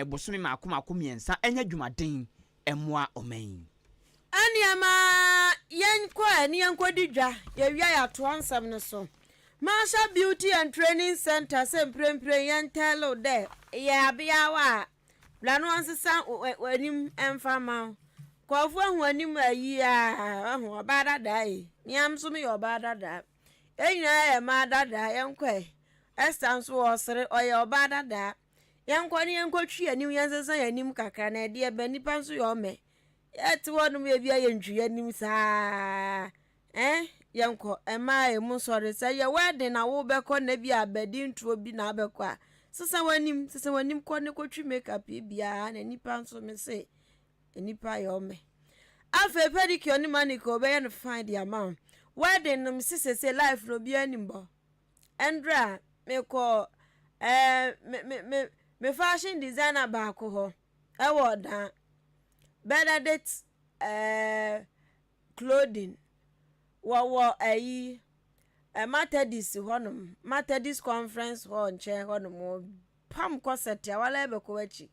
bosome mmaako mmaako mmiɛnsa nyɛ adwumaden mmoa ɔman yi. Ɛnneɛ ma yɛnkɔ ɛ ne yɛnkɔdi dwa, yɛwie a yɛatoa nsɛm no so. Marsha Beauty and Training Centre sɛ mprempren yɛntɛle wo dɛ eyɛ abeawa a, bra na ɔnsesa w'anim mfa mma wo. Nkorɔfo ahu w'anim ayi a, wahu, ɔbaa dadaa ei. Mea nso meyɛ ɔbaa dadaa. Yɛn nyinaa yɛ mmaa dadaa, yɛnkɔ ɛ. Esther nso ɔresere, ɔyɛ ɔbaa dadaa. Yɛnkɔ ne yɛnkɔtwi yɛn anim, yɛnsesa yɛn anim kakra na ɛdeɛ bɛn, nnipa nso yɛ ɔmɛ. Yɛte hɔnom yɛ bi a yɛntwi yɛn anim saa. Eh, yɛnkɔ, mmaa emu nsɔre. Sɛ yɛ wedding na wobɛkɔ na bi a abɛdi ntuo bi na abɛkɔ a, sesa w'anim, sesa w'anim kɔ ne kɔtwi makeup yi biara na nnipa nso me se, Nnipa yɛ ɔmɛ. Afei pedicure ne manicure ɔbɛyɛ no fine de ama wo. Wedding no mese sese life no obiara nim bɔ. Ɛndra mekɔ ɛɛ me me me me fashion designer baako hɔ ɛwɔ ɔdan Bernadette ɛɛ clothing wɔwɔ ɛyi Methodist hɔnom Methodist conference hall nkyɛn hɔnom pam corset a wala ɛbɛkɔ w'akyi.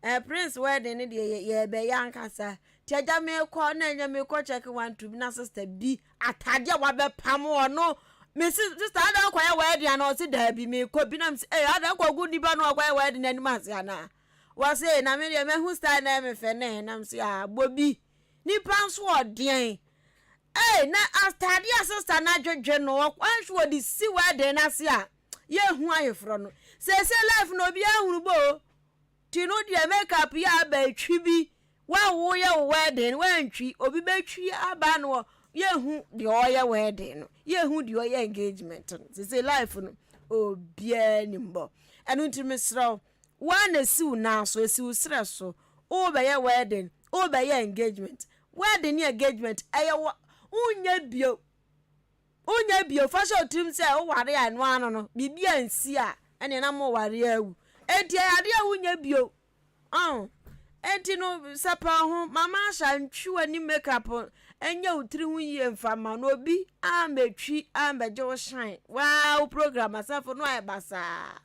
Eh prince wedding no deɛ yɛbɛyɛ ankasa nti agya mekɔ na ɛnyɛ mekɔ check one two bi na sister bi atade a wabɛpam ɔno mesi sister adan kɔyɛ wedding ana ɔsi daabi mekɔ bi na mesi ee adan kɔ gu nipa no ɔkɔyɛ wedding n'anim ase ana wɔsi ee na me deɛ mehu style na ɛmɛ fɛ ne na mesi ah bobi nipa nso ɔdeɛn ee na atade a sister na adwedwe no ɔkwan so wɔde si wedding n'ase a yɛhu ayeforɔ no sese life na obiara hunu bo o. Ti no deɛ makeup yɛ aba etwi bi wa wo yɛ wo wedding wantwi obi bɛtwi aba no yɛhu deɛ ɔyɛ wedding no yɛhu deɛ ɔyɛ engagement no sese life no obiara nim bɔ ɛno nti mesrɛ wo woa na esi wo nan so esi wo serɛ so wobɛyɛ wedding wobɛyɛ engagement wedding ne engagement ɛyɛ wɔ wonyɛ bio Wonyɛ bio, fa hyɛ wo tirim sɛ woware a ɛno ano no, biribi ansi a, ɛneɛ na moware awu. Enti ɛyɛ adeɛ a wonyɛ bio. Ɔho. Enti no, sɛpɛ wo ho, Mama Asha, ntwi w'anim makeup, nyɛ wo tiri ho yie mfa mma no obi ammɛtwi ammɛgye wo shine. Waa wo program asafo no ayɛ basaa.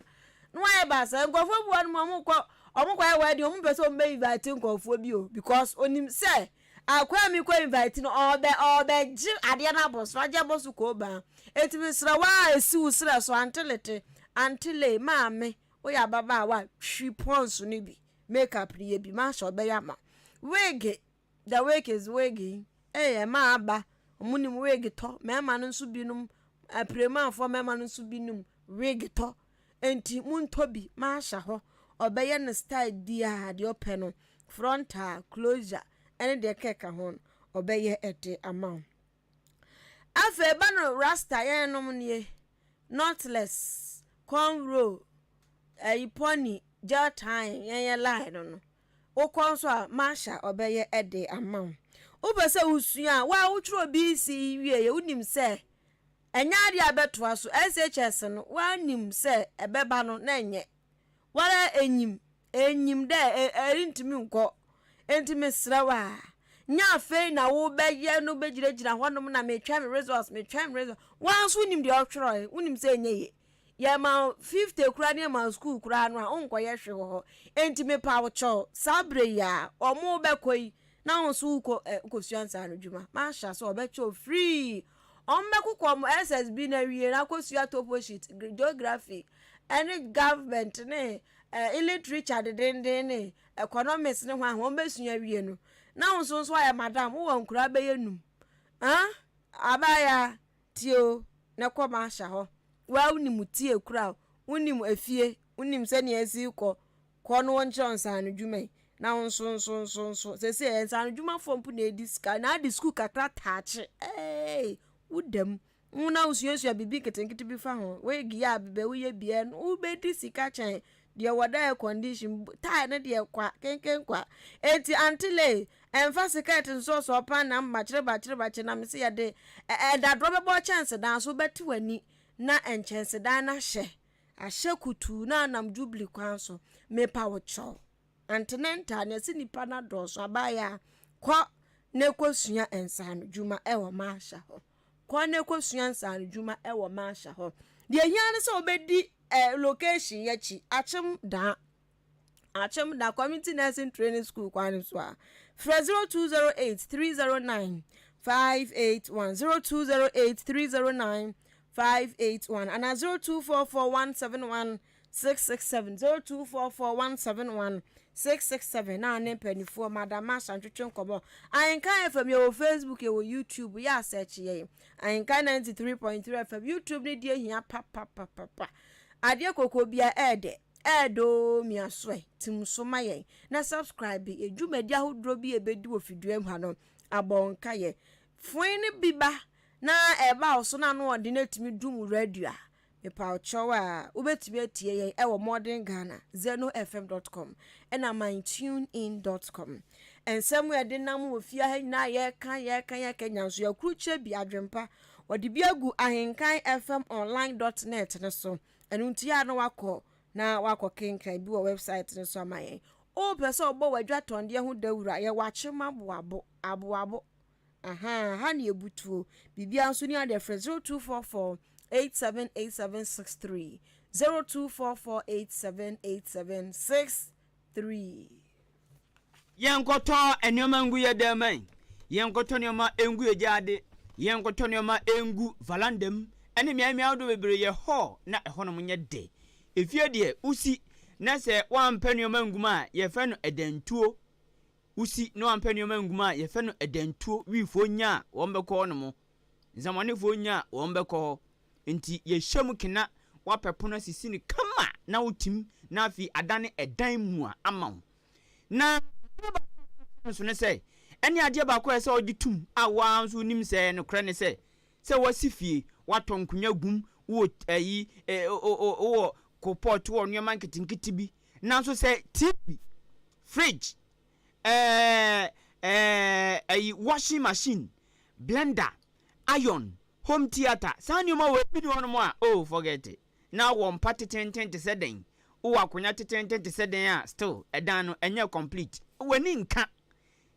No ayɛ basaa. Nkurɔfoɔ bi wɔ hɔ nom wɔn kɔ, wɔn kɔyɛ wedding, wɔn mpɛ sɛ wɔn bɛ invite nkurɔfoɔ bi o, because onim sɛ Akoa mi kɔ invite no ɔbɛ ɔbɛgye adeɛ no abɔ so agye abɔ so kooban eti mesrɛ wo a esi wo serɛ so ante lete ante lei maame woyɛ ababaawa twi pɔns no bi make up no yɛ bi mahyɛ ɔbɛyɛ ama wig the wig is wig ee ɛma aba ɔmo nim wig tɔ mmarima no nso binom apiremanfoɔ mmarima no nso binom wig tɔ enti montɔ bi mahyɛ hɔ ɔbɛyɛ no style biara deɛ ɔpɛ no frontal, closure ne deɛ ɛkeka ho no, ɔbɛyɛ de ama wo. Afei ba no rasta yɛnom nie, knotless, cornrow, ayi pony, gel tie, yɛn yɛ line no no. Wokɔ nso a, Marsha ɔbɛyɛ de ama wo. Wopɛ sɛ wosua a, wo a wotwerɛ BC wie yɛ, wonim sɛ ɛnyɛ adeɛ a ɛbɛtoa so. SHS no, woanim sɛ ɛbɛba no na ɛnyɛ. Woara enyim, enyim dɛ erenntumi nnkɔ, ntsi meserɛ wo a, nnyɛ afei na wobɛyɛ no bɛgyinagyina hɔnom na metwɛn me results, metwɛn me results. Woara so wonyim deɛ ɔtwerɛe, wonim sɛ ɛnyɛ yie. Yɛma wo 50 koraa ne yɛma wo sukuu koraa no a, wonkɔyɛ hwee wɔ hɔ. Enti mepa wo kyɛw, saa berɛ yi a wɔrebɛkɔ yi, na wo nso wokɔ ɛ, wokɔsua nsaanodwuma. Mahyɛ sɛ wɔbɛkyɛ wo free. Wɔbɛkokɔ wɔn SSB no awie na akɔsua topo sheet, geography, ɛne government ne eh, literature dedenden ne economics ne hwan wɔn bɛsua awie no na wo nso nso ayɛ madam wowɔ nkoraa bɛyɛ num ah abaya tie o na kɔ ma ahyɛ hɔ. Woa wonim tie kura wonim efie wonim sɛnea esi kɔ kɔ no wɔnkyerɛ nsaano dwuma yi na wo nso nso nso nso sɛsɛ yɛ nsaano dwumafoɔ mpo na edi sika na ade sukuu kakra taakye ee wodam wo na wosuasua biribi nketenkete bi fa ho wig yɛ abebɛ woyɛ bia no wobɛdi sika kyɛn deɛ wɔda air condition tie no deɛ kwa kenken kwa. Enti antele ɛmfa skirt nsɔsɔ pan na mbakyere bakyere bakyere na mese yɛde ɛdadoɔ bɛbɔ kyɛnsedan so wobɛte w'ani na nkyɛnsedan no ahyɛ ahyɛ kutuu na anam Jubilee kwan so. Mepa wo kyɛw, antenatal na ɛsɛ nipa no adɔɔso abaayɛ a kɔ na ɛkɔsua nsaano dwuma ɛwɔ Maasha hɔ. Kɔ na ɛkɔsua nsaano dwuma ɛwɔ Maasha hɔ. Deɛ hia ne sɛ wobɛdi location yɛkyi Akyem Daa, Akyem Da Community Nursing Training School kwan no so a, frɛ 0208 309 581, 0208 309 581 anaa 0244 171 667, 0244 171 667 na ne mpanimfoɔ Madam Masha ntwetwe nkɔmmɔ. Ahenkan FM, yɛwɔ Facebook, yɛwɔ YouTube, yɛ asɛkye yɛn Ahenkan 93.3 FM YouTube ne deɛ hia papapapapa. Adeɛ kɔkɔɔ bia ɛɛdɛ ɛɛdɛ oo, miasoɛ tim so ma yɛn na subscribe yɛ dwumadi ahodoɔ bi a ɛbɛdi wɔ fidua mu ha no abɔ nka yɛ foe no bi ba na ɛba wo so na ano ɔde no atumi dum radio a mepawkyɛw a wobɛtumi atie yɛn ɛwɔ Modern Ghana, zenofm.com ɛna mytunein.com. Nsɛm a yɛde nam wɔ fie ha nyinaa, yɛka yɛka yɛka nyanso yɛkurukyɛ bi adwempa wɔde bi agu ahenkan fm online.net no so. Ɛno nti a na wakɔ na wakɔ kenkan bi wɔ website no so ama yɛn. Wopɛ sɛ ɔbɔ w'adwa tɔndeɛ ho dawuro a, yɛwɔ Akyem Aboabo Aboabo aha ha ne ebutuo biribiara nso ni adeɛ. Frɛ 0244 878763, 0244 878763. Yɛnkɔtɔ nneɛma ngu yɛ dan mu, yɛnkɔtɔ nneɛma ngu yɛ gyaade, yɛnkɔtɔ nneɛma ngu veranda mu ɛne mmeammea ahodoɔ bebree yɛ hɔ na ɛhɔnom nyɛ de. Efie deɛ, wosi na sɛ woampɛ nneɛma ngu mu a, yɛfrɛ no ɛdantuo. Wosi na wampɛ nneɛma ngu mu a, yɛfrɛ no ɛdantuo. Wiifoɔ nya a, wɔn bɛkɔ hɔ nom, nsamɔnefoɔ nya a, wɔn bɛkɔ hɔ. Nti yɛhyɛ mu kena wapɛ pono asisi no kama na wotim na afei adane ɛdan mu a ama wo. Na adeɛ baako a nso ne sɛ, ɛne adeɛ baako a ɛsɛ ɔgye tum a waa nso nim sɛ nokorɛ ne sɛ wasi fie, watɔ nkonnwa gum, wowɔ ayi, wowɔ kopɔt, wɔ nneɛma nketenkete bi, nanso sɛ TV, fridge, ɛɛ ɛyi washing machine, blender, iron, home theatre, saa nneɛma wɔ ebi ni hɔnom a, oh, forget it. Na wɔ mpa tetenten te sɛ dɛn, wowɔ akonnwa tetenten te sɛ dɛn a, still ɛdan no ɛnyɛ complete. W'ani nka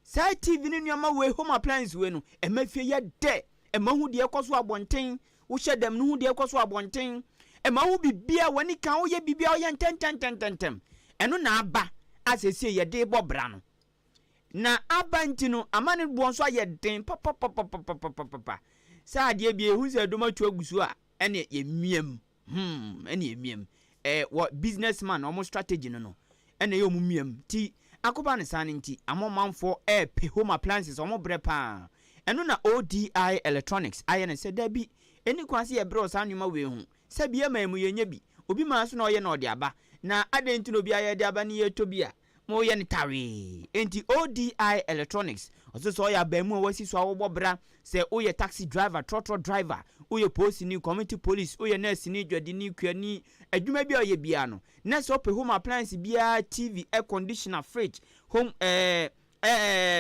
saa TV ne nneɛma wei, home appliance wei no, ɛma fie yɛ dɛ, ɛma hu deɛ ɛkɔ so abɔnten. Wohyɛ dɛm no, hu deɛ ɛkɔ so abɔnten, ɛma hu bibia w'ani ka, woyɛ bibia woyɛ ntɛntɛntɛntɛntɛm. Ɛno na aba a sɛsie yɛde bɔ bra no na aba nti no ama ne boɔ nso ayɛ den papapapapapapapa sɛ adeɛ bi ehu sɛ ɛdɔm atu agu so a, ɛne yɛmiam ɛne yɛmiam wɔ business man ɔmo strategy no ɛna ɛyɛ ɔmo miam ti akoba ne saa no. Nti ama ɔmanfoɔ ɛɛpɛ home appliances, ɔmo brɛ paa. Ɛno na ODI Electronics ayɛ no sɛ dabi, ɛni kwan sɛ yɛbrɛ saa nneɛma wei ho sɛ bi ɛma mu yɛnyɛ bi obi maa so na ɔyɛ na ɔde aba na adɛn nti na obi ayɛ de aba ne yɛtɔ bi a moyɛ no tawee. Enti ODI Electronics ɔso sɛ ɔyɛ abaamu a wasi so a wɔbɔ bra, sɛ woyɛ taxi driver, trɔtrɔ driver, woyɛ polisini, community police, woyɛ nurse-ni, dwadini, kuani, adwuma bi a ɔyɛ biara no, na sɛ wopɛ home appliance biara, TV, air conditioner, fridge, home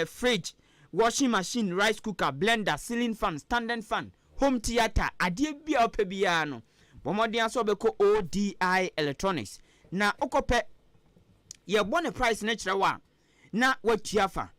fridge, washing machine, rice cooker, blender, ceiling fan, standing fan, home theatre, adeɛ bi a wopɛ biara no, bɔ mmɔden asɛ wobɛkɔ ODI Electronics na wokɔpɛ. Yɛbɔ ne price no kyerɛ wo a, na watua fa,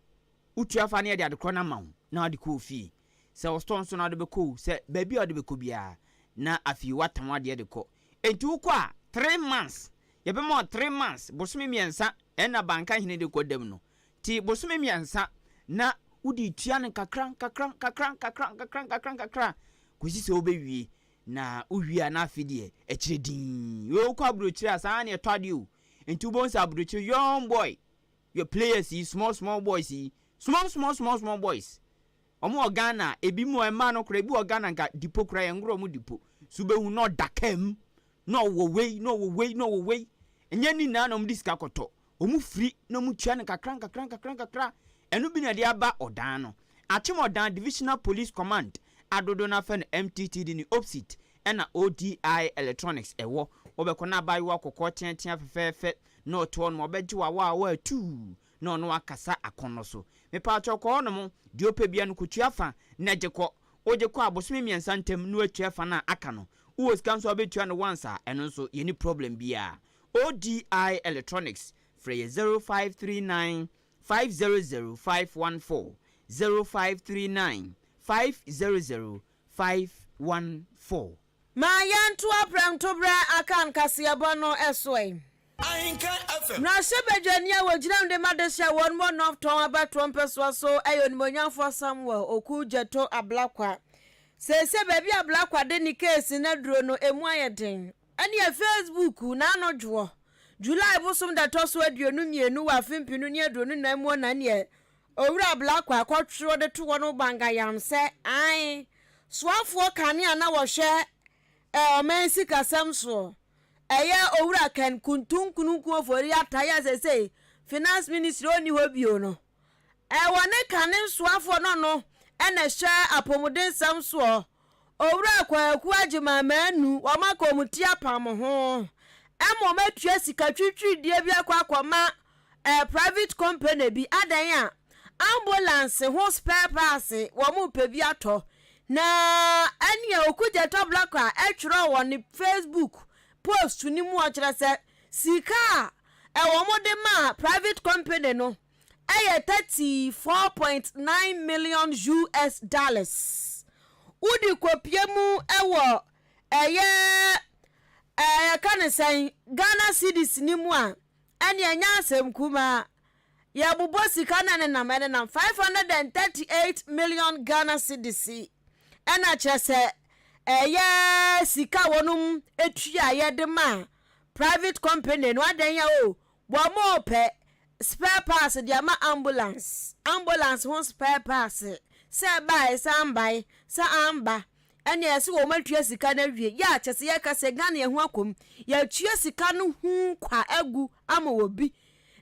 wotua fa ne yɛde adekorɔ no ama wo na wode kɔɔ fie, sɛ wɔ store nso na wode bɛkɔ, sɛ baabi a wode bɛkɔ biara, na afei woatam adeɛ de kɔ. Enti wokɔ a, 3 months yɛbɛma wo, 3 months, bosome 3 ɛna banka hene de kɔ dam no. Nti bosome 3 na wode tua no nkakra nkakra nkakra nkakra nkakra nkakra nkakra kɔsi sɛ wobɛwie. Na wowie a, na afei deɛ akyire din wokɔ aburokyire a, saa ne ɛtɔ adeɛ o. Nti wobɛhu sɛ aburokyire young boy yɛ players yi, small small boys yi, small small small small boys, ɔmo wɔ Ghana, ebi mu mmaa no kora, ebi wɔ Ghana nka dipo kora yɛn ngorɔ ɔmo dipo. So wobɛhu na ɔda kaa mu, na ɔwɔ wei, na ɔwɔ wei, na ɔwɔ wei. Ɛnyɛ ne nyinaa na wɔde sika kɔtɔ. Wɔfiri na wɔtua no nkakra nkakra nkakra nkakra. Ɛno bi na ɛde aba Ɔdan no. Akyem Ɔdan Divisional Police Command a dodoɔ no ara frɛ no MTTD ne opsit ɛna ODI Electronics ɛwɔ. Wobɛkɔ na abaayewa kɔkɔɔ teatea fɛfɛɛfɛ na ɔte hɔ nom, ɔbɛgye wo awaawa atuu na ɔne wo akasa akɔnnɔ so. Mepaakyɛw kɔ hɔ nom, deɛ wopɛ biara no kɔtua fa na gye kɔ. Wogye kɔ a bosome mmiɛnsa ntam na woatua fa no a aka no. Wowɔ sika nso a wobɛtua no once a, ɛno nso yɛnni problem biara. ODI Electronics, frɛ yɛ 0539 500 514, 0539 500 514. Ma yɛntoa prɛmtoberɛ Akan kaseɛbɔ no so ɛ. Mmarahyɛbadwani a wɔgyina mu de ma dehye a wɔn wɔ North Tɔn abatoɔ mpɛsoa so yɛ Onimuonyamfoɔ Samuel Oku Gyɛto Ablakwa. Seesei baabi a Ablakwa de ne keesi no aduro no, emu ayɛ den. Ɛneɛ Facebook n'ano dwoɔ. July bosom da ɛtɔ so 22 wɔ afe 2024 muo na neɛ Owura Blakwa kɔtwerɛ de to hɔ no bangayam sɛ ae soafoɔ kane a na wɔhwɛ ɔman sikasɛm soɔ ɛyɛ Owura Ken Kuntunkununku Ofori Atta yɛ a seesei Finance Ministry ɔnni hɔ bio no Ɛwɔ ne kane soafoɔ no no na ɛhwɛ apɔmudensɛm soɔ, Owura Kwaku Agyemang Manu, wɔn aka wɔn ti apam ho ma wɔn atua sika twitwiridie bi akɔ akɔma eh, private company bi, adɛn a ambulance ho spare parts wɔn repɛ bi atɔ, na ɛnea Okudzeto Ablakwa ɛtwerɛ wɔ ne Facebook post no mu ɔkyerɛ sɛ sika a ɛwɔ wɔn de maa private company no yɛ 34.9 million US dollars. Wode kɔpie mu wɔ ɛyɛ yɛka ne sɛn Ghana cedis no mu a, ɛne ɛnyɛ asɛm kumaa. Yɛbobɔ sika no ɛnenam ɛnenam 538 million Ghana cedis ɛna kyerɛ sɛ ɛyɛ sika a wɔnom tua yɛde ma private company no adɛn a o Wɔrepɛ spare parts de ama ambulance, ambulance ho spare parts, sɛ ɛbae, sɛ ambae, sɛ amba, ɛnneɛ ɛsɛ wɔn atua sika no awie. Yɛ a kyɛ sɛ yɛka sɛ Ghana yɛn ho akɔ mu, yɛatua sika no ho kwa agu ama obi.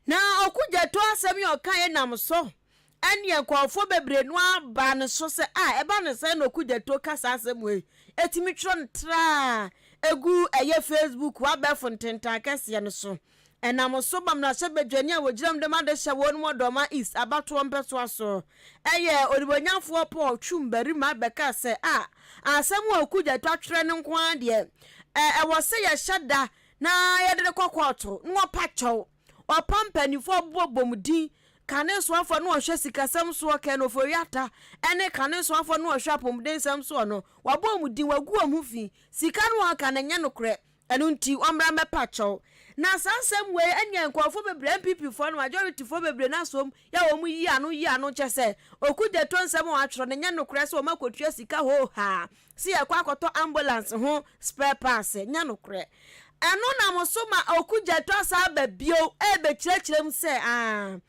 Na Okudzeto asɛm yi a ɔkaeɛ nam so Ɛnneɛ nkurɔfoɔ bebree no ara baa ne so sɛ, A, ɛba no sɛn na Okudzeto ka saa asɛm wei? Ɛtumi twerɛ no traa gu ɛyɛ Facebook abɛɛfo ntentan kɛseɛ no so. Ɛnam so ma mmarahyɛbadwani a wɔgyina mu de ma adehyɛ wɔn mu Ɔdɔma East abatoɔ mpɛsoa so yɛ Onimuonyamfoɔ Paul Twum Barima bɛkaa sɛ, A, asɛm a Okudzeto atwerɛ no nko ara deɛ, ɛwɔ sɛ yɛhyɛ da na yɛde no kɔ kɔɔto na wɔpa kyɛw. Ɔpa mpanimfoɔ a wɔbobɔ wɔn din, kane soafoɔ no a ɔhwɛ sikasɛm soɔ Ken Ofori-Atta ne kane soafoɔ no a ɔhwɛ apɔmudensɛm soɔ no, wabɔ wɔn din, wagu wɔn ho fi. Sika no a ɔka no ɛnyɛ nokorɛ, ɛno nti wɔmmra mmɛpa kyɛw. Na saa asɛm wei ɛneɛ nkurɔfoɔ bebree, NPP foɔ no, majority foɔ bebree no asom yɛ a wɔn yi ano yi ano kyɛ sɛ Okudzeto nsɛm a wɔatwerɛ no ɛnyɛ nokorɛ sɛ wɔn akɔtua sika hoohaa sɛ yɛkɔ akɔtɔ ambulance ho spare parts, ɛnyɛ nokorɛ. Ɛno nam so ma Okudzeto asan aba bio rebɛkyerɛkyerɛ mu sɛ, aah,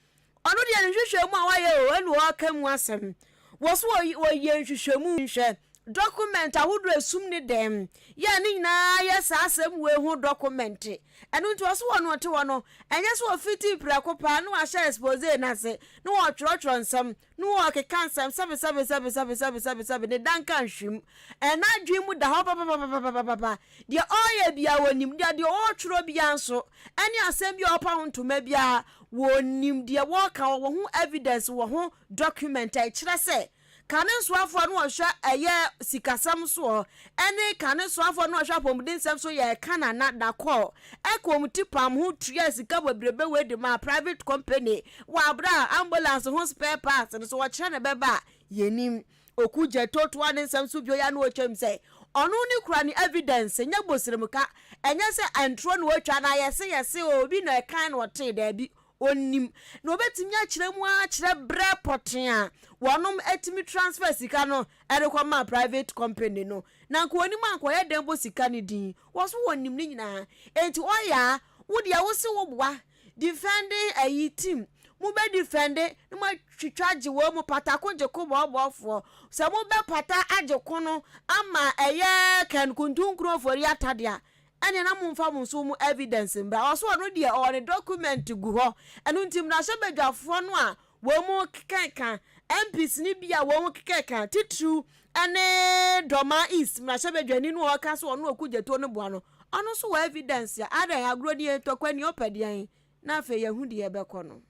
ɔno deɛ ne nhwehwɛmu a wayɛ o, ɛna ɔreka mu asɛm. Wɔ so wɔyɛ nhwehwɛmu hwɛ dɔkumɛnt ahodoɔ esum ne dɛm yɛ a ne nyinaa yɛ saa asɛm wei ho dɔkumɛnte. Ɛno nti ɔso wɔ no ɔte hɔ no, ɛnyɛ sɛ ɔfiti prɛko paa na wahyɛ expose no ase na ɔretwerɛtwerɛ nsɛm na ɔrekeka nsɛm sɛbesɛbesɛbesɛbesɛbesɛbe ne danka nhwim. N'adwene mu da hɔ papapapapapapa. Deɛ ɔreyɛ biara ɔnim, deɛ deɛ ɔretwerɛ biara nso, ɛne asɛm bi a ɔrepa ho ntoma biara, wɔnim deɛ wɔreka, wɔwɔ ho evidence, wɔ ho document a ɛkyerɛ sɛ Kane soafoɔ no ɔhwɛ ɛyɛ sikasɛm soɔ ɛne kane soafoɔ no ɔhwɛ apɔmudensɛm so yɛ ɛka nana dakɔɔ ɛka wɔn ti pam ho tua sika bebrebe wei de maa private company wɔ abere a ambulance ho spare parts no so wɔkyerɛ ne bɛba a yɛnim Okudzeto toa ne nsɛm so bio ya na ɔkyerɛ mu sɛ ɔno ne kura ne evidence nyɛ bosremka ɛnyɛ sɛ ɛntorɔ na ɔtwa na yɛse yɛse obi na ɛkan na ɔtee daabi Ɔnim, na ɔbɛtumi akyerɛ mu ara akyerɛ berɛ pɔtee a wɔnom atumi transfer sika no de kɔmaa private company no. Na anka ɔnim a anka ɔyɛ dɛn bɔ sika no din? Wɔ so wɔnim ne nyinaa. Enti ɔyɛ a, wo deɛ wo se wo boa defending ayi team. Mobɛ defend na moatwitwa agye wɔn mu patako gye ko bɔɔbɔɔfoɔ. Sɛ mobɛ pata agye ko no ama ɛyɛ Ken Kuntunkuru Ofori Atta deɛ a, ɛneɛ na momfa mo nso mo evidence mbra. Ɔse ɔno deɛ ɔwɔ ne document gu hɔ. Ɛno nti mmarahyɛbadwafoɔ no a wɔn keka, MPs no bi a wɔn keka, titiriw ne Dormaa East mmarahyɛbadwani no a ɔka sɛ ɔno Okudzeto no boa no, ɔno nso wɔ evidence a, adɛn agorɔ nie, ntɔkwa nie, ɔpɛ deɛn? Na afei yɛahu deɛ ɛbɛkɔ no.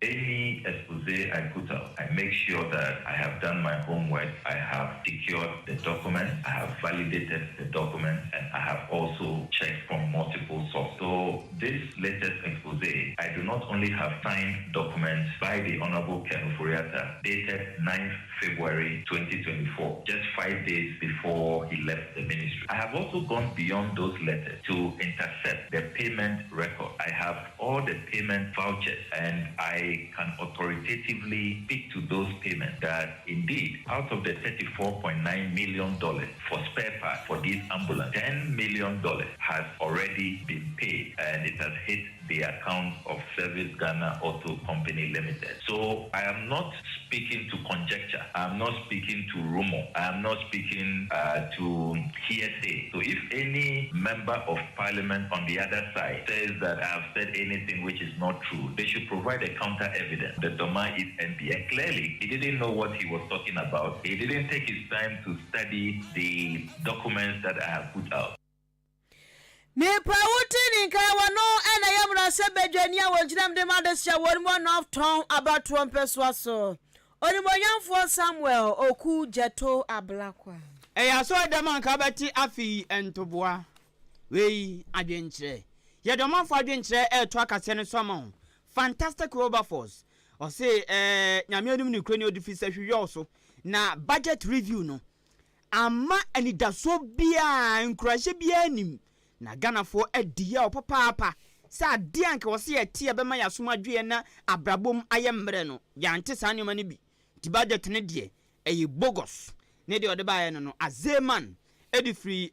Any expose I put out, I make sure that I have done my homework, I have secured the document, I have validated the document, and I have also checked from multiple sources. So this latest expose, I do not only have signed documents by the Honorable Ken Ofori-Atta dated 9th February 2024, just 5 days before he left the ministry. I have also gone beyond those letters to intercept the payment record. I have all the payment vouchers, and I can authoritatively speak to those payments that indeed, out of the $34.9 million for spare parts for this ambulance, $10 million has already been paid and it has hit the account of Service Ghana Auto Company Limited. So I am not speaking to conjecture. I am not speaking to rumor. I am not speaking to hearsay. So if any member of parliament on the other side says that I have said anything which is not true, they should provide a counter evidence. The Dormaa East MP, and clearly he didn't know what he was talking about. He didn't take his time to study the documents that I have put out. Nipa wote ne nka wɔ no ɛna yɛ mmarahyɛ badwani a wɔgyina de ma de hyɛ wɔn mu North Tongu abatoɔ mpɛsoa so, Onimonyamfoɔ Samuel Okudzeto Ablakwa. Ɛyɛ asɔre dɛm anka bɛte afei ntoboa wei adwenkyerɛ. Yɛde ɔmanfo adwenkyerɛ ɛɛto akaseɛ no so ama wo. Fantastic Wilberforce ɔse Nyame anim ne kuro ne ɔde fi sɛ hwehwɛ so na budget review no ama anidasoɔ biara, nkurahyɛ biara nim na Ghanafoɔ adi yɛ papaapa sɛ adeɛ anka wɔ sɛ yɛte a bɛma yɛasom adweɛ na abrabom ayɛ mmerɛ no, yɛante saa nneɛma no bi. Nti budget no deɛ, ɛyɛ bogus. Ne deɛ ɔde baeɛ no, Azeman ɛde firi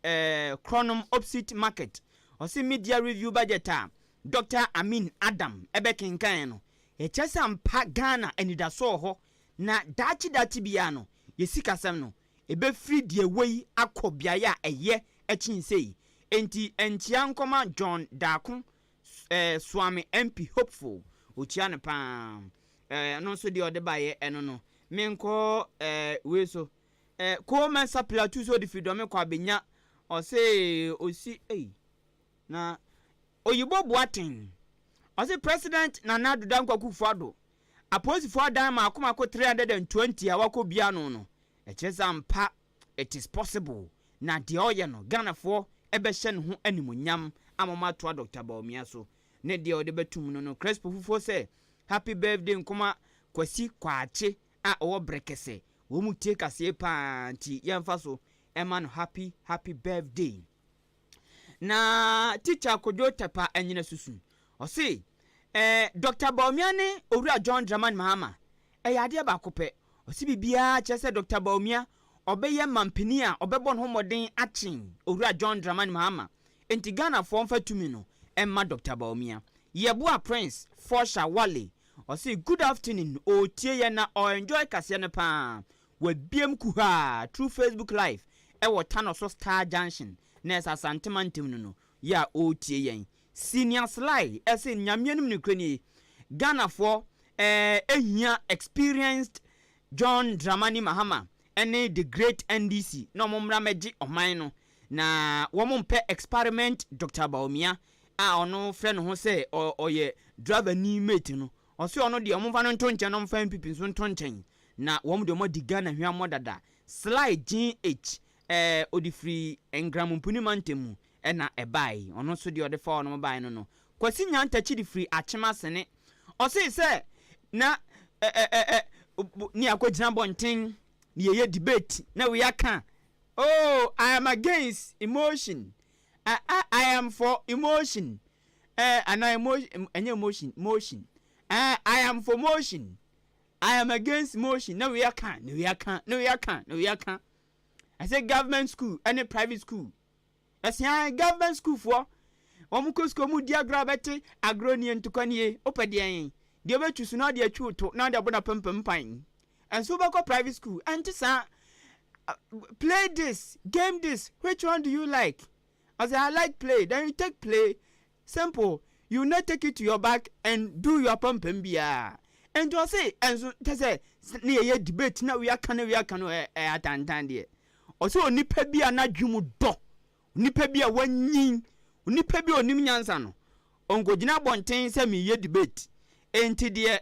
Kronom opposite market, ɔse mid-year review budget a Dr Amin Adam ɛbɛkenkan no, ɛkyɛ sɛ ampa Ghana anidasoɔ wɔ hɔ na daakye daakye biara no yɛsi kasɛm no ɛbɛfiri deɛ ɛwɔ yi akɔ beaeɛ a ɛyɛ akyin sei. Enti nkyia nkɔma John Daako Suame MP hopeful, okyia no paa. Ɛno nso deɛ ɔde baeɛ ɛno no, menkɔ wei so. Koo Mensa Plateau so, ɔde firi Dɔme kɔ abɛnya, ɔse osi ei na Oyibo Boaten, ɔse President Nana Addo Dankwa Akufo-Addo apolisifoɔ adan maako maako 320 a wakɔ bia no, ɛkyerɛ sɛ ampa it is possible na deɛ ɔyɛ no, Ghanafoɔ ɛbɛhyɛ ne ho animonyam ama ɔmo atoa Dr Bawumia so. Ne deɛ ɔde bɛtum no, Crespo fufuo sɛ happy birthday nkɔma Kwasi Kwaakye a ɔwɔ Brɛkɛsɛ. Wɔn mu tie kaseɛ paa, nti yɛmfa so ɛma no happy happy birthday. Na Teacher Kodwo Tepa ɛnyina susu, ɔse Dr Bawumia ne Owura John Dramani Mahama ɛyɛ adeɛ baako pɛ. Ɔse biribiara kyerɛ sɛ Dr Bawumia ɔbɛyɛ mampanin a ɔbɛbɔ ne ho mmɔden akyen Owura John Dramani Mahama, nti Ghanafoɔ mfa tumi no ɛmma Dr Bawumia. Yɛboa Prince Forsha Wale, ɔse good afternoon, ɔretie yɛn na ɔenjoy kaseɛ no paa. Wabiem kuhaa through Facebook Live ɛwɔ Tano so Star Junction na ɛsɛ Asantema ntɛm no yɛ a ɔretie yɛn. Senior Sly ɛsɛ Nyame anim ne kura nie, Ghanafoɔ ehia experienced John Dramani Mahama ɛne the great NDC na wɔn mmra mɛgye ɔman no, na wɔn mpɛ experiment Dr Bawumia a ɔno frɛ ne ho sɛ ɔyɛ driver ni mate no. Ɔsɛ ɔno deɛ, ɔmo mfa no nto nkyɛn na ɔmo fa NPP nso nto nkyɛn na wɔn deɛ, ɔmo adi Ghana hwamɔ dada. Sly gh ɔde firi Nkramompuni mantam mu ɛna ɛbae. Ɔno nso deɛ ɔde fa ɔno bae no, Kwasi Nyantakyi de firi Akyema Sene, ɔse sɛ na ɛ ɛ ɛ ne akɔgyina bɔnten ne yɛyɛ debate na wei aka, "Oh, I am against emotion, I am for emotion," anaa emotion, ɛnyɛ emotion, motion, "I am for motion, I am against motion," na wei aka, na wei aka, na wei aka, na wei aka. Ɛsɛ government school ɛne private school. Ɛsia government school foɔ, wɔn kɔ school mu di agorɔ a bɛte agorɔ nie, ntokwa nie, wopɛ deɛn? Deɛ wobɛtwi so na wode atwi wo to na wode abɔ no apampam pan. Ɛnso wobɛkɔ private school, ɛnte saa. Play this, game this, which one do you like? I say I like play, then you take play, simple, you no take it to your back and do your apampam biara. Nti ɔse ɛnso kyɛ sɛ ne yɛyɛ debate na wei aka na wei aka no ɛyɛ atantan deɛ. Ɔse onipa bi a n'adwene mu dɔ, onipa bi a wanyin, onipa bi a onim nyansa no, ɔnkɔgyina abɔnten sɛ meyɛ debate. Enti deɛ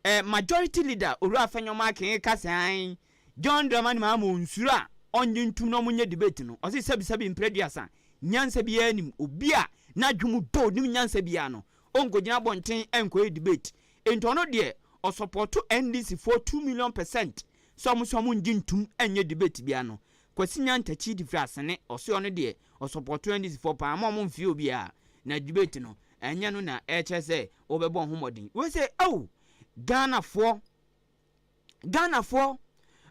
eh, majority leader Owura Afenyo Markin ka sɛ ae, John Dramani Mahama ɔnsuro a ɔnnye ntum na wɔnyɛ debate no, ɔse sɛbisɛbi mprɛ aduasa, nyansa biara nnim, obi a n'adwene mu dɔ onim nyansa biara no, ɔnkɔgyina abɔnten nkɔyɛ debate. Enti ɔno deɛ ɔsɔpɔto NDC foɔ 2,000,000% sɛ ɔmo sɛ ɔmo ngye ntum nyɛ debate biara no. Kwasi Nyantakyi de firi Asene, ɔse ɔno deɛ ɔsɔpɔto NDC foɔ paa, mma ɔmo mfeɛ obiara, na debate no ɛnyɛ no na ɛkyerɛ sɛ wobɛbɔ ho mmɔden. Wei sɛ oh Ghanafoɔ, Ghanafoɔ,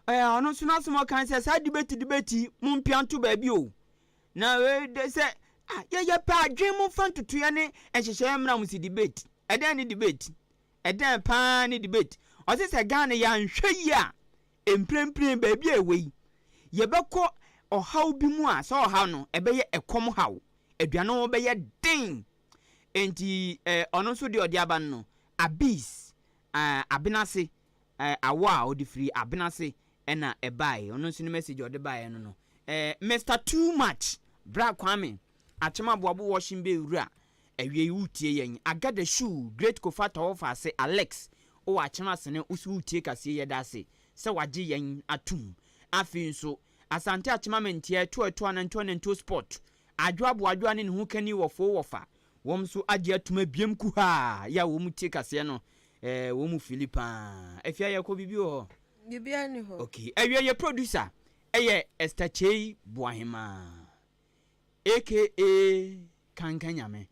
ɛɛ ɔno nso n'asɛm a ɔka sɛ saa debate debate yi mompia nto baabi o. Na wei de sɛ ah yɛyɛ pɛ adwene momfa ntotoeɛ ne nhyehyɛeɛ mmra mo si debate. Ɛdɛn ne debate? Ɛdɛn paa ne debate? Ɔse sɛ Ghana yɛanhwɛ yie a mprempren baabi a ɛwɔ yi yɛbɛkɔ ɔhaw bi mu a saa ɔhaw no ɛbɛyɛ ɛkɔm haw, aduane ho bɛyɛ den. Enti eh, ɔno nso deɛ ɔde aba no no, Abis, eh, Abenase, eh, awɔ a ɔde firi Abenase ɛna ɛbaeɛ. Ɔno nso ne message a ɔde baeɛ no no. Eh, Mister Too Much, Bra Kwame, Akyem Aboabo Washing Bay wura, Awiei woretie yɛn. Agada Shoe, Great Kofa Tɔwɔfa ase, Alex, wowɔ Akyem Asene, wo so woretie kaseɛ yi, yɛda ase sɛ wagye yɛn atom. Afei nso, Asante Akyem Amantia, Ɛtoɔ Ɛtoɔ Anantuo Anantuo Sport, Adwo Aboadwoa ne ne ho kani wɔ Foo Wɔfa, wɔn nso agye atom abiem kuhaa yɛ a wɔn tie kaseɛ no, eh, wɔn mu fili paa. Afia yɛkɔ biribi wɔ hɔ? Biribiara nni hɔ. Okay, awiei yɛ producer ɛyɛ Esther Kyei Boahemaa aka Kanka Nyame.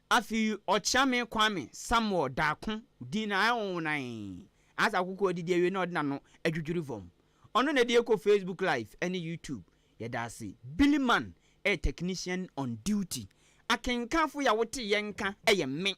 Afei Ɔkyeame Kwame Samuel Darko din no ayɛ nwonwonae asɛ akokɔ adidi awie na ɔde n'ano adwudwiri fam. Ɔno na ɛde yɛkɔ Facebook live ɛne YouTube. Yɛda ase. Billy Man ɛyɛ technician on duty. Akenkanfo yi a wote yɛn nka ɛyɛ me.